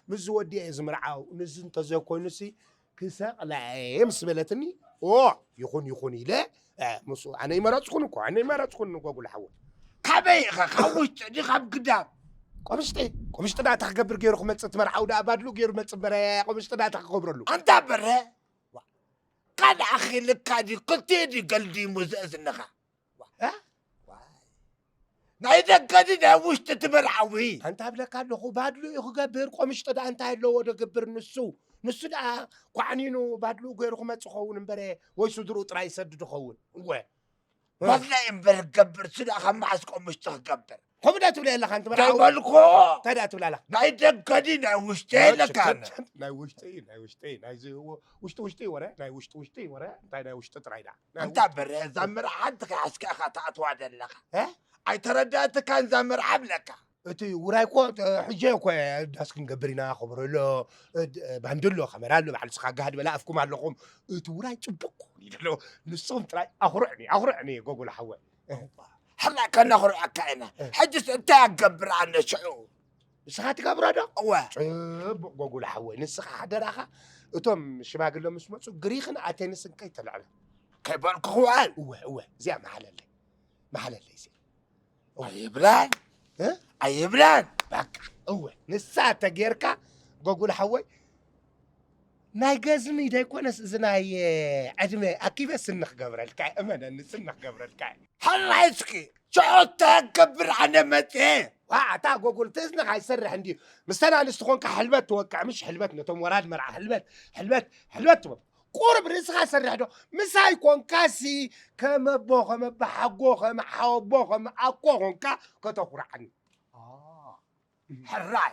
ምስ ዝወዲ እየ ዝምርዓው። ንዚ እንተዘይኮይኑሲ ክሰቕላ እየ ምስ በለትኒ፣ ኦ፣ ይኹን፣ ይኹን ኢለ፣ እ፣ ምስኡ ኣነ ይመረጽኩን እኮ፣ ኣነ ይመረጽኩን ጎጉል ሓወ። ካበይ ኢኻ? ካብ ውሽጢ ድዩ ካብ ግዳም? ቆምሽጢ፣ ቆምሽጢ ዳታ ክገብር ገይሩ ክመጽእ፣ እቲ መርዓዊ ደኣ ባድሉ ገይሩ መጽእ በረ፣ ቆምሽጢ ዳታ ክገብረሉ። ኣንታ በረ፣ ዋ፣ ካልእ ኣኺልካ ድዩ? ክልቲኡ ድዩ ገልዲሙ ዝእዝንኻ? ዋ፣ እ? ዋይ። ናይ ደገ ድዩ ናይ ውሽጢ እቲ መርዓዊ? ኣንታ እብለካ ኣለኹ፣ ባድሉ እዩ ክገብር፣ ቆምሽጢ ደኣ እንታይ ኣለዎ ደግብር ንሱ? ንሱ ደኣ ኳዕኒኑ ባድሉ ገይሩ ክመጽእ ኸውን እምበረ፣ ወይ ስድርኡ ጥራይ ይሰድድ ኸውን። እወ። ባድላይ እምበር ክገብር፣ እሱ ደኣ ካብ መዓስ ቆምሽጢ ክገብር? ከምኡ ዳ ትብለ ኣለኻ፣ ኣንቲ መርዓዊ? ከይበልኩ። እንታይ ደኣ ትብላ ኣለኻ? ናይ ደገ ድዩ ናይ ውሽጢ ቸት፣ ኢለካ ቸት፣ ኣነ። ቸት፣ ናይ ውሽጢ፣ ናይ ውሽጢ፣ ናይ ዝ-፣ ውሽጢ፣ ውሽጢ ወረ፣ ናይ ውሽጢ፣ ውሽጢ ወረ፣ እንታይ ናይ ውሽጢ ጥራይ ደኣ? ናይ ኣንታ ውሽጢ። በረ፣ እዛ መርዓ ሓንቲ ከይሓዝካ ኢኻ ትኣትዋ ዘለኻ። እ? ኣይተረዳእትካን እዛ መርዓ ብለካ። እቲ ውራይ እኮ፣ እ፣ ሕጂ እኮ ዳስ ክንገብር ኢና፣ ከበሮ ኣሎ፣ እ፣ ድ-፣ ባንድ ኣሎ፣ ከመራ ኣሎ፣ ባዕሉ ስኻ ጋህድ በላ ኣፍኩም ኣለኹም። እቲ ውራይ ጽቡቕ ክኸውን እዩ ዘሎ። ንስኹም ጥራይ ኣኹርዕኒ፣ ኣኹርዕኒ ጎጎል ሓወ። ሕራይ ከነኹርዐካ ኢና። እ። ሕጅስ እንታይ ኣገብር ኣነ ሽዑ? ንስኻ ትገብሮ ዶ? እወ። ጽቡቕ ጎጉል ሓወይ፣ ንስኻ ሓደራኻ እቶም ሽማግለ ምስ መጹ ግሪኽን ኣቴንስን ከይተልዕላ። ከይበልኩ ክውዕል? እወ፣ እወ፣ እዚኣ መሓለለይ። መሓለለይ እዚኣ። ኣይብላን። እ? ኣይብላን። በቃ፣ እወ፣ ንሳ ተጌርካ ጎጉል ሓወይ፣ ናይ ገዝሚ ደይኮነስ እዚ ናይ፣ እ፣ ዕድመ ኣኪበ ስኒ ክገብረልካ እየ፣ እመነኒ፣ ስኒ ክገብረልካ እየ። ሕራይ እስኪ፣ ሽዑ እንታይ ክገብር ኣነ መጽየ? ዋእ፣ ኣታ ጎጉል፣ እቲ እዝንኻ ይሰርሕ እንድዩ። ምስተን ኣንስቲ ኾንካ ሕልበት ትወቅዕ፣ ምሽ ሕልበት ነቶም ወራድ መርዓ፣ ሕልበት፣ ሕልበት፣ ሕልበት ትብል። ቁሩብ ርእስኻ ሰርሕ ዶ? ምሳይ ኮንካሲ ከም ኣቦ፣ ከም ኣቦ ሓጎ፣ ከም ሓወቦ፣ ከም ኣኮ ኾንካ ከተኹርዓኒ። አ። ሕራይ፣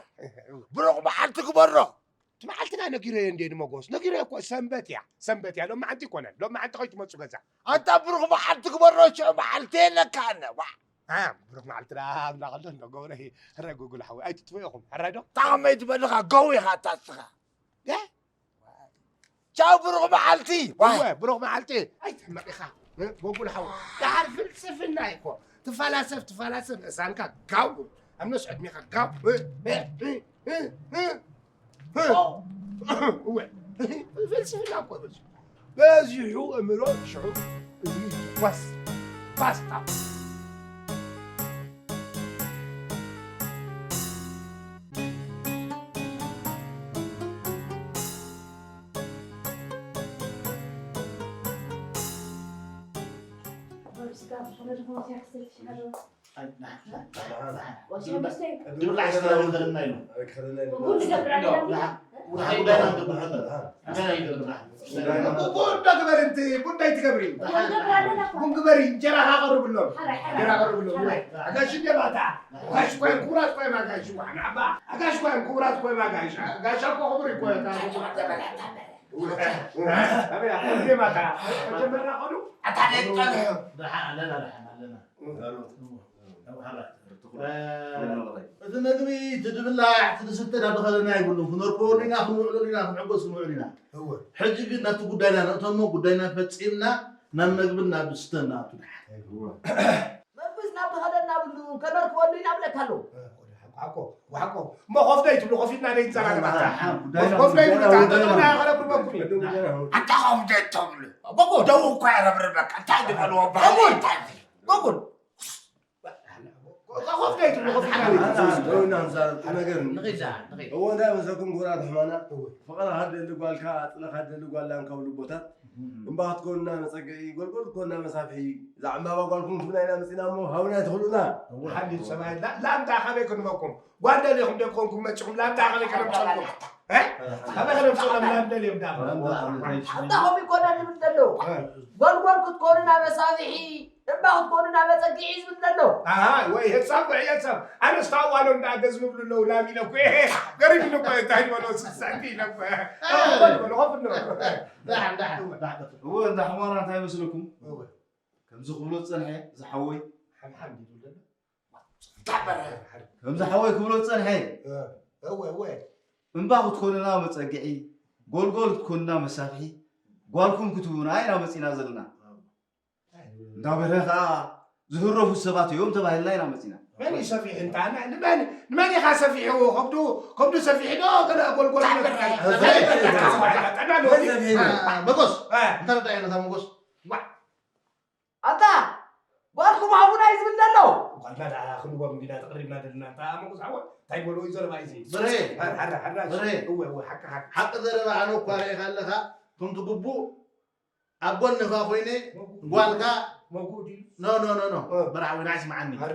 ብሩኽ መዓልቲ ግበሮ። እቲ መዓልትና ነጊረዮ እንዴ ንመጎስ? ነጊረዮ እኮ፣ ሰንበት እያ፣ ሰንበት እያ። ሎሚ መዓልቲ ኣይኮነን፣ ሎሚ መዓልቲ ከይትመፁ ገዛ። ኣንታ ብሩኽ መዓልቲ ግበሮ፣ ሽዑ መዓልቲ የለካ ኣነ። ዋ። አ፣ ብሩኽ መዓልቲ ደኣ እንዳኸሎ እንዶ ገብረ፣ ሕራይ ጎጉል ሓወይ፣ ኣይትጥፍኡ ኢኹም፣ ሕራይ ዶ? ታመይ ትበልኻ፣ ገው ኢኻ ኣታ እስኻ። እ? ቻው፣ ብሩኽ መዓልቲ። ዋ። እወ፣ ብሩኽ መዓልቲ። ኣይትሕመቕ ኢኻ። እ፣ ጎጉል ሓወይ። ደሓር ፍልስፍና እኮ። ትፈላሰፍ፣ ትፈላሰፍ፣ እሳንካ ጋው። ኣብ ነፍሲ ዕድሜኻ ጋው። እ፣ እ፣ እ፣ እ፣ እ። እወ። ፍልስፍና እኮ በዚሑ። በዚሑ እምሮ ሽዑ እዚ ኳስ፣ ፓስታ። ቡን ግበሪ፣ ቡን ግበሪ፣ እንጀራ ኣቕርብሎም። እንጀራ ኣቕርብሎም። ኣጋሽ እንደ ማታ። ኣጋሽ ኮይን ክቡራት ኮይን ኣጋሽ ዋና። ኣባ፣ ኣጋሽ ኮይን ክቡራት ኮይን ኣጋሽ። ኣጋሽ እኮ ክቡር እኮ። ኣበይ፣ ኣበይ ማታ? መጀመርያ ኸዱ? ኣታ ደይ ጸንሑ። ደሓን ኣለና፣ ደሓን ኣለና። እቲ መግቢ፣ እቲ ድብላዕ፣ እቲ ዝስተ ዳብ ዝኸደና ኣይብሉን። ክንረክበሉ ኢና፣ ክንውዕለሉ ኢና፣ ክንዕገስ ክንውዕል ኢና። እወ። ሕጂ ግን ናብቲ ጉዳይና ንእተሞ፣ ጉዳይና ፈጺምና ናብ መግብን ናብ ዝስተን ንኣቱ ደሓን። እወ። መግብስ ናብ ዝኸደና ብሉ፣ ከነርክበሉ ኢና ብለካ ኣለዉ። እ፣ ሓቆ፣ ሓቆ። እሞ ኮፍ ደይ ትብሉ፣ ኮፍ ኢልና ደይ ንጸራረብ። ኣታ፣ ጉዳይና ኮፍ ደይ ትብሉ፣ ጉዳይና ኣታ፣ ጉዳይና። ኣታ፣ ኮፍ ደይ ትብሉ። በጎ፣ ደው እኮ የረብርበካ። እንታይ ዝበልዎ ባህሊ በጎ። እንታይ? በጎ። ኮፍ ደይ ትብሉ፣ ኮፍ ኢልና ደይ ንጸራረብ። ደው ኢና ንዛረብ፣ ቁም ነገር። ንኺድ ደኣ፣ ንኺድ። እዎ፣ እንታይ መሰልኩም ክቡራት ኣሕዋትና? እዎ። ፍቕርኻ ደሊ ጓልካ፣ ኣጽልኻ ደሊ ጓልናን ካብ ልቦታት። እምባ ክትኮንና መጸግዒ፣ ጎልጎል ክትኮንና መሳፍሒ፣ እዛ ዕምባባ ጓልኩም ክብላ ኢና መጺና እሞ ሃቡና ኣይትኽእሉና። ሓሊፍ ሰብኣይ፣ ላ-፣ ላምታ ካበይ ክንበኩም? ጓል ደሊኹም ዶ ኮንኩም መጺኹም ላምታ ካበይ ከነምጸልኩም? እ? ካበይ ከነምጸሎም ላም ደልዮም ዳሞ? ኣታ ከምኡ ይኮና ንብል ዘለዉ። እ። ጎልጎል ክትኮኑና መሳፍሒ፣ እምባ ክትኮኑና መጸግዒ ዝብል ዘሎ። ኣሃ፣ ወይ ህጻን ወይ ህጻን። ኣነስ ታዋሎ እንዳ ገዝ ምብሉ ኣለዉ ላም ኢለ እኮ። ገሪም እኮ እንታይ ዝበሎ ስሳንቲ ኢለ እኮ። ኣይ። ኮፍ በሉ፣ ኮፍ እንበሉ። ደሓን፣ ደሓን፣ ደሓን። እወ፣ እንዳ ሕማራ እንታይ መስለኩም? እወ። ከምዚ ክብሎ ዝጸንሐ፣ ዝሓወይ። ሓምሓም ይብል ዘሎ። ከምዚ ሓወይ ክብሎ ዝጸንሐ። እወ፣ እወ። እምባ ክትኮኑና መጸግዒ፣ ጎልጎል ክትኮኑና መሳፍሒ፣ ጓልኩም ክትህቡና ኢና መጺና ዘለና። እንዳበርሀ ኸዓ ዝህረፉ ሰባት እዮም ተባሂልና ኢና መፂና። መን እዩ ሰፊሑ? እንታ ንመን፣ ንመን ኢኻ ሰፊሑ? ከብዱ፣ ከብዱ ሰፊሑ ዶ ገለ ጎልጎል እንታይ ገለ? በርሀ። ጠና ሎሚ። መጎስ፣ እ። እንታይ ረዳእና እታ መጎስ? ዋ። ኣታ፣ ጓልኩም ሃቡና እዩ ዝብል ዘሎ። ጓልና ደኣ ክንቦም እንዲና ተቕሪብና ዘለና። እታ መጎስ ዓወት፣ እንታይ በሎ እዩ ዘረባ እዩ እዚ? በርሀ። ሓራ፣ ሓራ፣ ሓራ። በርሀ። እወ፣ እወ፣ ሓቂ፣ ሓቂ። ሓቂ ዘረባ ኣነ እኳ ርኤኻ ኣለኻ፣ ከምቲ ግቡእ ኣብ ጎንኻ ኮይነ መጉእ ጓልካ መጉእ ድዩ? ኖ፣ ኖ፣ ኖ፣ ኖ። እ። በርሃ ወይ ንዓይ ስምዓኒ። ኣረ።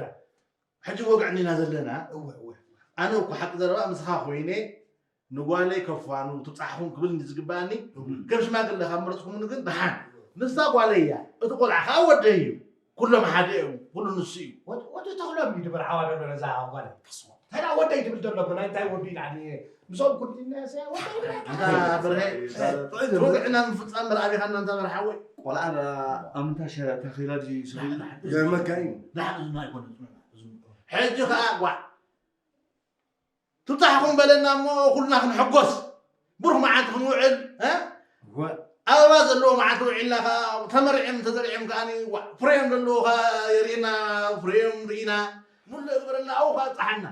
ሕጂ ወግዕኒ ኢና ዘለና። እወ፣ እወ። ኣነ እኮ ሓቂ ዘረባ ምስኻ ኮይነ ንጓለይ ከፋኑ ትብጻሕኹም ክብል እንዲ ዝግባኣኒ። እወ። ከም ሽማግለ ካብ መረጽኩምኒ ግን ደሓን። ንሳ ጓለይ እያ። እቲ ቆልዓ ከዓ ወደይ እዩ። ኩሎም ሓደ እዮም። ኩሉ ንሱ እዩ። ወድ-፣ ወዲ ተኽሎም እዩ ድበርዓዋ ዘሎ ነዛ ጓለይ። እንታይ ደኣ ወደይ ትብል ዘሎ? ናይ እንታይ ወዲ ኢላ? ምስኦም ኩሉ ኢልና ሰ-፣ ወደይ ኢላ። እንታ በርሀ፣ ጥዑይ ዘሎ። ወግዕና ምፍጻም መርኣቢኻና እንታ በርሓ ወይ። ቆልዓ ኣብ ምንታይ ሸ-፣ ተኺላ ድዩ ሰኺላ? ገርመካ እዩ። ደሓን እዝኑ ኣይኮነን፣ እዝኑ። ሕጂ ኸኣ ጓዕ ትብጻሕኹም በለና እሞ ኩልና ክንሕጎስ። ብሩኽ መዓልቲ ክንውዕል፣ እ? ወ- ኣበባ ዘለዎ መዓልቲ ውዒልና ኸኣ ተመሪዕም ተዘሪዕም ከኣ ዋ፣ ፍሬም ዘለዎ ኸኣ የርእየና፣ ፍሬም ርኢና። ሙሉእ ግበረልና፣ ኣብኡ ኸኣ ኣብጽሓና።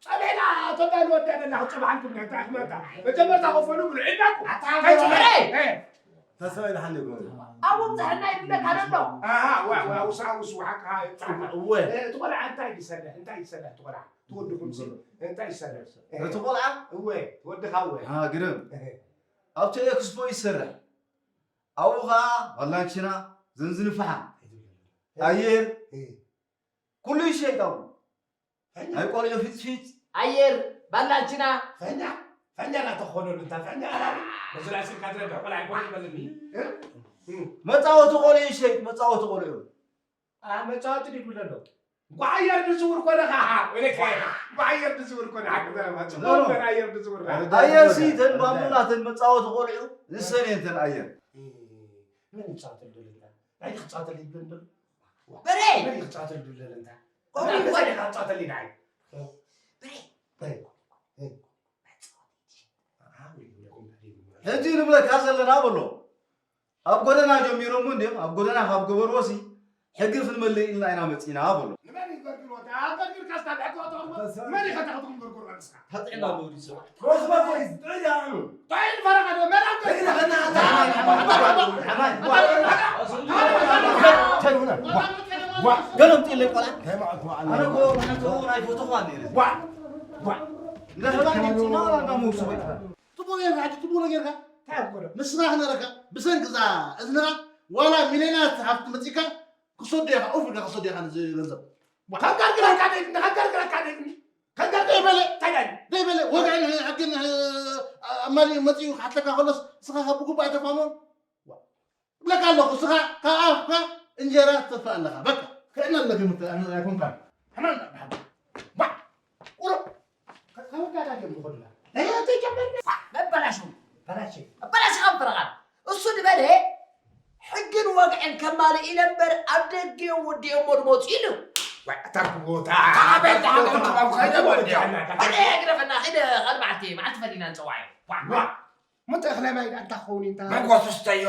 ጸብሕና፣ ኣቶ ዳኒ ወዲ ኣለና፣ ክጸብሓልኩም ኢና፣ እንታይ ክመጣ? መጀመርታ ኮፈሉ ብሉ፣ ዒላኩ። ኣታ ከይጽብሐ፣ ሃገር። እ። ተስፋ ይድሓን ይኮን። ኣብኡ ኣብጽሓና ይብለካ ኣሎ። ኣሃ፣ ዋ፣ ዋ፣ ውሳ፣ ውሱ፣ ሓቃ፣ ይብጻሓና። እወ። እ፣ እቲ ቆልዓ እንታይ ይሰርሕ? እንታይ ይሰርሕ እቲ ቆልዓ? ትወድኹም ሲ? እንታይ ይሰርሕ? እቲ ቆልዓ? እወ፣ ወድኻ እወ። ሃ፣ ግርም። እህ። ኣብቲ ኤክስፖ ይሰርሕ። ኣብኡ ኸዓ ባላንቺና፣ ዘንዝንፍሓ፣ ኣየር፣ እ። ኩሉ ይሸይጥ ኣብኡ። ፈኛ? ናይ ቆልዑ ፊጽፊጽ። ኣየር፣ ባላንቺና። ፈኛ? ፈኛ ናተኾነሉ፣ እንታ ፈኛ ኣላሉ። በዚ ራእሲ ካድረ ድሕቆላ ኣይኮነ ይበልኒ። እ? እ። መጻወቲ ቆልዑ ይሸይጥ፣ መጻወቲ ቆልዑ። ኣ፣ መጻወቲ ድዩ ይብሉ ኣሎ? ጓሓየር ድዝውር ኮነ ኻዓ ወለከ ጓሓየር ድዝውር ኮነ ሓቂ ዘረባ ጽቡቅ ኣየር ድዝውር ኣየር ሲ ተን ባምቡላ ተን መጻወቲ ቆልዑ ንሰን እየን ተን ኣየር መን ይጻተል ደለና ናይ ክጻተል ይብለን ደሎ በሬ መን ይጻተል ደለና ቆልዑ ወደ ካጻተል ይናይ በሬ በሬ ሕጂ ንብለካ ዘለና በሎ ኣብ ጎደና ጀሚሮም እንዲም ኣብ ጎደና ካብ ገበርዎሲ ሕጊ ክንመልእ ኢልና ኢና መፂና በሎ። ንመን እዩ ገርግርዎ? ኣገርግርካ ስታ ብሕጊ ከተቕርቦ መን እዩ ከተቕርቦ ገርግርዎ ንስኻ? ታጥዕና መውዲ ሰብ። ሮስማ ፖሊስ ጥዕያ ኣሉ። ጥዕይ ፈረቐ ዶ መን ኣብ ገርግርካ? ገለምጢለይ ቆልዓ ኣነ እኮ ናይ ፎቶኻ ነይረ። ዋ ዋ እንዳህባ ዲንፅና ዋላ እንዳመውስቦ ጽቡቕ ጌርካ ሕጂ ጽቡቕ ነገር ጌርካ እንታይ ኣኮነ ንስኻ ክነረካ ብሰንኪ እዛ እዝንኻ ዋላ ሚልዮናት ሃብቲ መጺካ ክሰዶ ኢኻ ኡፍ ኢልካ ክሰዶ ኢኻ ነዚ ገንዘብ ከጋርግረካ ደይብኒ ከጋርግረካ ደይብኒ ከጋርግረ ደይበለ እንታይ ደይ ደይበለ ወግዕን ሕግን ኣማሊኡ መጺኡ ክሓትለካ ከሎስ ንስኻ ካብ ብግቡእ ኣይተፋሞን እብለካ ኣለኹ፣ እስኻ ካብ ኣፍካ እንጀራ ትተፍእ ኣለኻ። በቃ። ክእነ ኣለኪ ምት-፣ ኣይኮንካን። ሕማም ብሓቂ። ባ! ቁሩብ። ከ-፣ ከመጋዳድዮም ዝኸዱላ። ናይ ኣቶ ጀመርና። ፋ! መበላሹ። በላሽ። መበላሽ ካብ ፈረቓ። እሱ ዝበለ ሕግን ወግዕን ከማልእ ኢለ እምበር ኣብ ደገ ወዲኦሞ ድመፁ ኢሉ። ዋ፣ እታ ክቦታ። ኣበይ እታ ክቦታ? ዝሓገምኩም ኣብ ኸይደ ወዲኦም። ኣነ ግደፈና፣ ኺደ ካልእ መዓልቲ፣ መዓልቲ ፈሊና ንፀዋዮ። ዋ! ዋ! ምእንቲ እኽለ ማይ ደኣ እንታይ ክኸውን እዩ? እንታይ? መጎስ ስተዮ።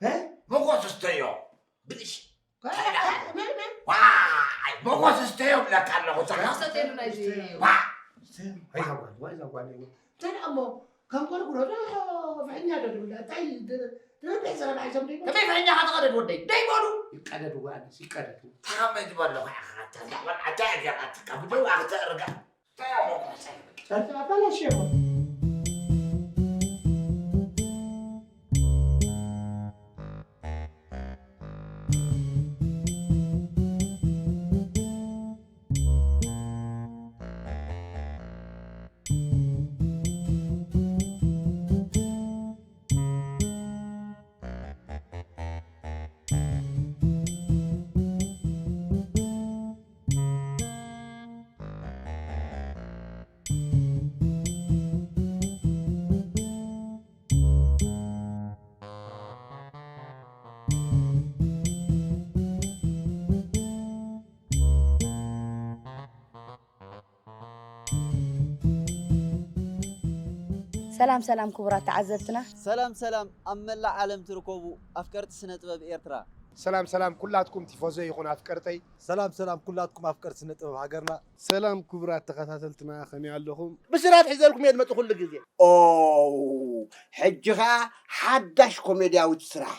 እ? መጎስ ስተዮ። ብልሽ። እ፣ እ፣ እ፣ እ። ዋይ፣ መጎስ ስተዮ ብለካ ኣለኹ፣ ዛኻ። ክሰትየሉ ናይዚ። ዋ። ስተዮ። ዋይ፣ እዛ ጓል፣ ዋይ፣ እዛ ጓል እዩ። እንታይ ደኣ እሞ፣ ከም ቆርቁሮ ዶ፣ ፍሕኛ ዶ ድብላ? እንታይ ድ-፣ ድርብሕ ዘረባ ሒዞም ደይበሉ? ከመይ ፍሕኛ ኸተቐደድ ወደይ? ደይበሉ? ይቀደድ፣ ዋንስ ይቀደድ። ታመጅ በሎ፣ ኸዓ፣ ኸዓ፣ ኸዓ፣ ኸዓ፣ ኸዓ፣ ብደው ኣኽተእርጋ። ሰላም ሰላም ክቡራት ተዓዘብትና። ሰላም ሰላም ኣብ መላእ ዓለም ትርከቡ ኣፍቀርቲ ስነ ጥበብ ኤርትራ። ሰላም ሰላም ኩላትኩም ቲፎዞ ይኹን ኣፍቀርተይ። ሰላም ሰላም ኩላትኩም ኣፍቀርቲ ስነ ጥበብ ሃገርና። ሰላም ክቡራት ተኸታተልትና ከመይ ኣለኹም? ብስራት ሒዘልኩም እየ ዝመጽእ ኩሉ ግዜ። ኦ ሕጂ ኸኣ ሓዳሽ ኮሜድያዊት ስራሕ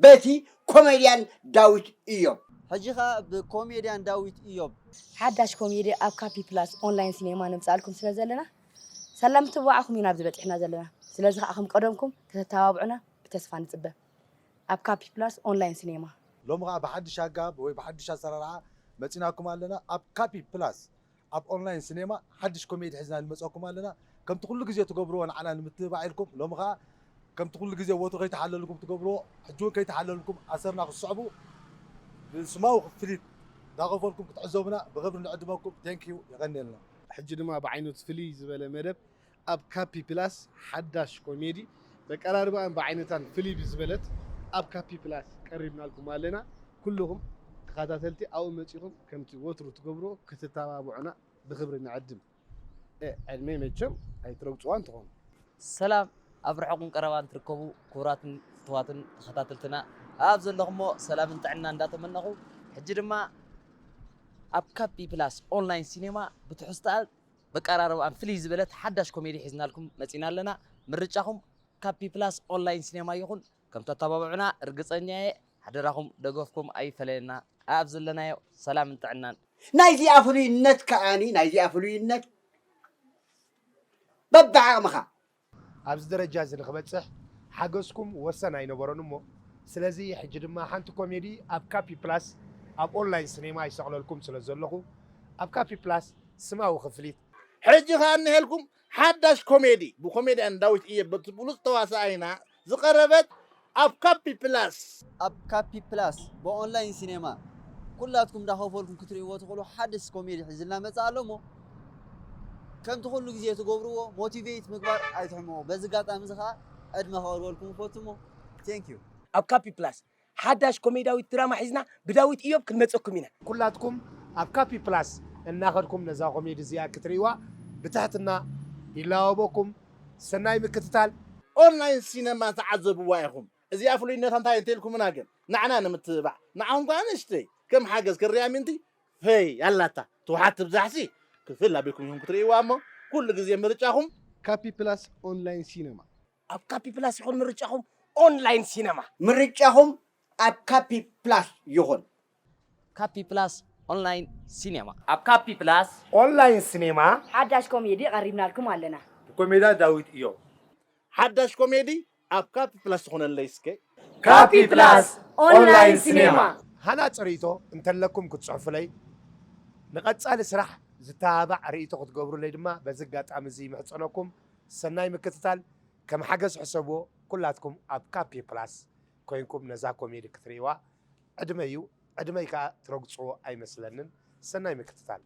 በቲ ኮሜድያን ዳዊት እዮም። ሕጂ ኸኣ ብኮሜድያን ዳዊት እዮም። ሓዳሽ ኮሜዲ ኣብ ካፒ ፕላስ ኦንላይን ሲኔማ ነምጽኣልኩም ስለ ዘለና ሰላም ትብባዓኹም ኢና ኣብዚ በጺሕና ዘለና። ስለዚ ኸኣ ከም ቀደምኩም ከተተባብዑና ብተስፋ ንጽበ። ኣብ ካፒ ፕላስ ኦንላይን ሲኔማ። ሎሚ ኸኣ ብሓድሽ ኣጋብ ወይ ብሓድሽ ኣሰራርሓ መጺናኩም ኣለና። ኣብ ካፒ ፕላስ ኣብ ኦንላይን ሲኔማ ሓድሽ ኮሜዲ ሒዝና ንመጸኩም ኣለና። ከምቲ ኩሉ ግዜ ትገብርዎ ንዓና ንምትብባዕ ኢልኩም ሎሚ ኸኣ ከምቲ ኩሉ ግዜ ወትሩ ከይተሓለልኩም ትገብርዎ ሕጂ እውን ከይተሓለልኩም ኣሰርና ክትስዕቡ ብስማዊ ክፍሊት እንዳኸፈልኩም ክትዕዘቡና ብኽብሪ ንዕድመኩም። ቴንኪዩ። የቐንየልና። ሕጂ ድማ ብዓይነቱ ፍልይ ዝበለ መደብ ኣብ ካፒ ፕላስ ሓዳሽ ኮሜዲ በቀራርባኣን ብዓይነታን ፍልይ ብዝበለት ኣብ ካፒ ፕላስ ቀሪብናልኩም ኣለና። ኩልኹም ተኸታተልቲ ኣብኡ መጺኹም ከምቲ ወትሩ ትገብርዎ ክትተባብዑና ብኽብሪ ንዕድም። እ፣ ዕድመይ መቸም ኣይትረግጽዋን ትኾኑ። ሰላም ኣብ ርሑቕን ቀረባን ትርከቡ ክቡራትን ፍትዋትን ተኸታተልትና ኣብ ዘለኹሞ ሰላምን ጥዕና እንዳተመነኹ ሕጂ ድማ ኣብ ካፒ ፕላስ ኦንላይን ሲኔማ ብትሕዝቶኣ በቀራርባኣን ፍልይ ዝበለት ሓዳሽ ኮሜዲ ሒዝናልኩም መጺና ኣለና። ምርጫኹም ካፒ ፕላስ ኦንላይን ሲኔማ ይኹን። ከም ተተባብዑና ርግጸኛ እየ። ሓደራኹም ደገፍኩም ኣይፈለየና። ኣብ ዘለናዮ ሰላምን ጥዕናን። ናይዚኣ ፍሉይነት ከኣኒ ናይዚኣ ፍሉይነት በብዓቕምኻ ኣብዚ ደረጃ እዚ ንኽበጽሕ ሓገዝኩም ወሰን ኣይነበሮን እሞ ስለዚ ሕጂ ድማ ሓንቲ ኮሜዲ ኣብ ካፒ ፕላስ ኣብ ኦንላይን ሲኔማ ይሰቕለልኩም ስለ ዘለኹ ኣብ ካፒ ፕላስ ስማዊ ክፍሊት ሕጂ ኸኣ እኒሀልኩም ሓዳሽ ኮሜዲ ብኮሜድያን ዳዊት እየ በቲ ብሉጽ ተዋሳኣይና ዝቐረበት ኣብ ካፒ ፕላስ ኣብ ካፒ ፕላስ ብኦንላይን ሲኔማ ኩላትኩም እንዳኸፈልኩም ክትርእይዎ ትኽእሉ ሓድሽ ኮሜዲ ሒዝልና መጽእ ኣሎ እሞ ከምቲ ኩሉ ግዜ ትገብርዎ ሞቲቬት ምግባር ኣይትሕምቑ። በዚ ኣጋጣሚ እዚ ኸዓ ዕድመ ከቕርበልኩም እፈቱ እሞ ቴንክ ዩ። ኣብ ካፒ ፕላስ ሓዳሽ ኮሜዳዊት ድራማ ሒዝና ብዳዊት እዮብ ክንመጸኩም ኢና። ኩላትኩም ኣብ ካፒ ፕላስ እናኸድኩም ነዛ ኮሜዲ እዚኣ ክትርእይዋ ብትሕትና ይላወበኩም። ሰናይ ምክትታል። ኦንላይን ሲነማ ተዓዘብዋ ኢኹም። እዚኣ ፍሉይነታ እንታይ እንተልኩምና ግን ንዓና ንምትብባዕ ንዓኹም ከኣ ንእሽተይ ከም ሓገዝ ክርያ ምንቲ ፈይ ኣላታ ትውሓት ትብዛሕሲ ክፍል ኣቢልኩም ኢኹም ክትርእይዋ እሞ ኩሉ ግዜ ምርጫኹም ካፒ ፕላስ ኦንላይን ሲነማ ኣብ ካፒ ፕላስ ይኹን ምርጫኹም ኦንላይን ሲነማ ምርጫኹም ኣብ ካፒ ፕላስ ይኹን። ካፒ ፕላስ ኦንላይን ሲኔማ ኣብ ካፒ ፕላስ ኦንላይን ሲኔማ ሓዳሽ ኮሜዲ ቀሪብናልኩም ኣለና። ብኮሜዳ ዳዊት እዮም። ሓዳሽ ኮሜዲ ኣብ ካፒ ፕላስ ዝኾነለይ እስከ ካፒ ፕላስ ኦንላይን ሲኔማ ሃናፂ ርእይቶ እንተለኩም ክትፅሕፉለይ ንቐፃሊ ስራሕ ዝተባባዕ ርእይቶ ክትገብሩለይ ድማ በዚ ኣጋጣሚ እዚ ይምሕፀነኩም። ሰናይ ምክትታል። ከም ሓገዝ ሕሰብዎ። ኩላትኩም ኣብ ካፒ ፕላስ ኮይንኩም ነዛ ኮሜዲ ክትርእይዋ ዕድመ እዩ። ዕድመይ ከዓ ትረግፅዎ ኣይመስለንን። ሰናይ ምክትታል።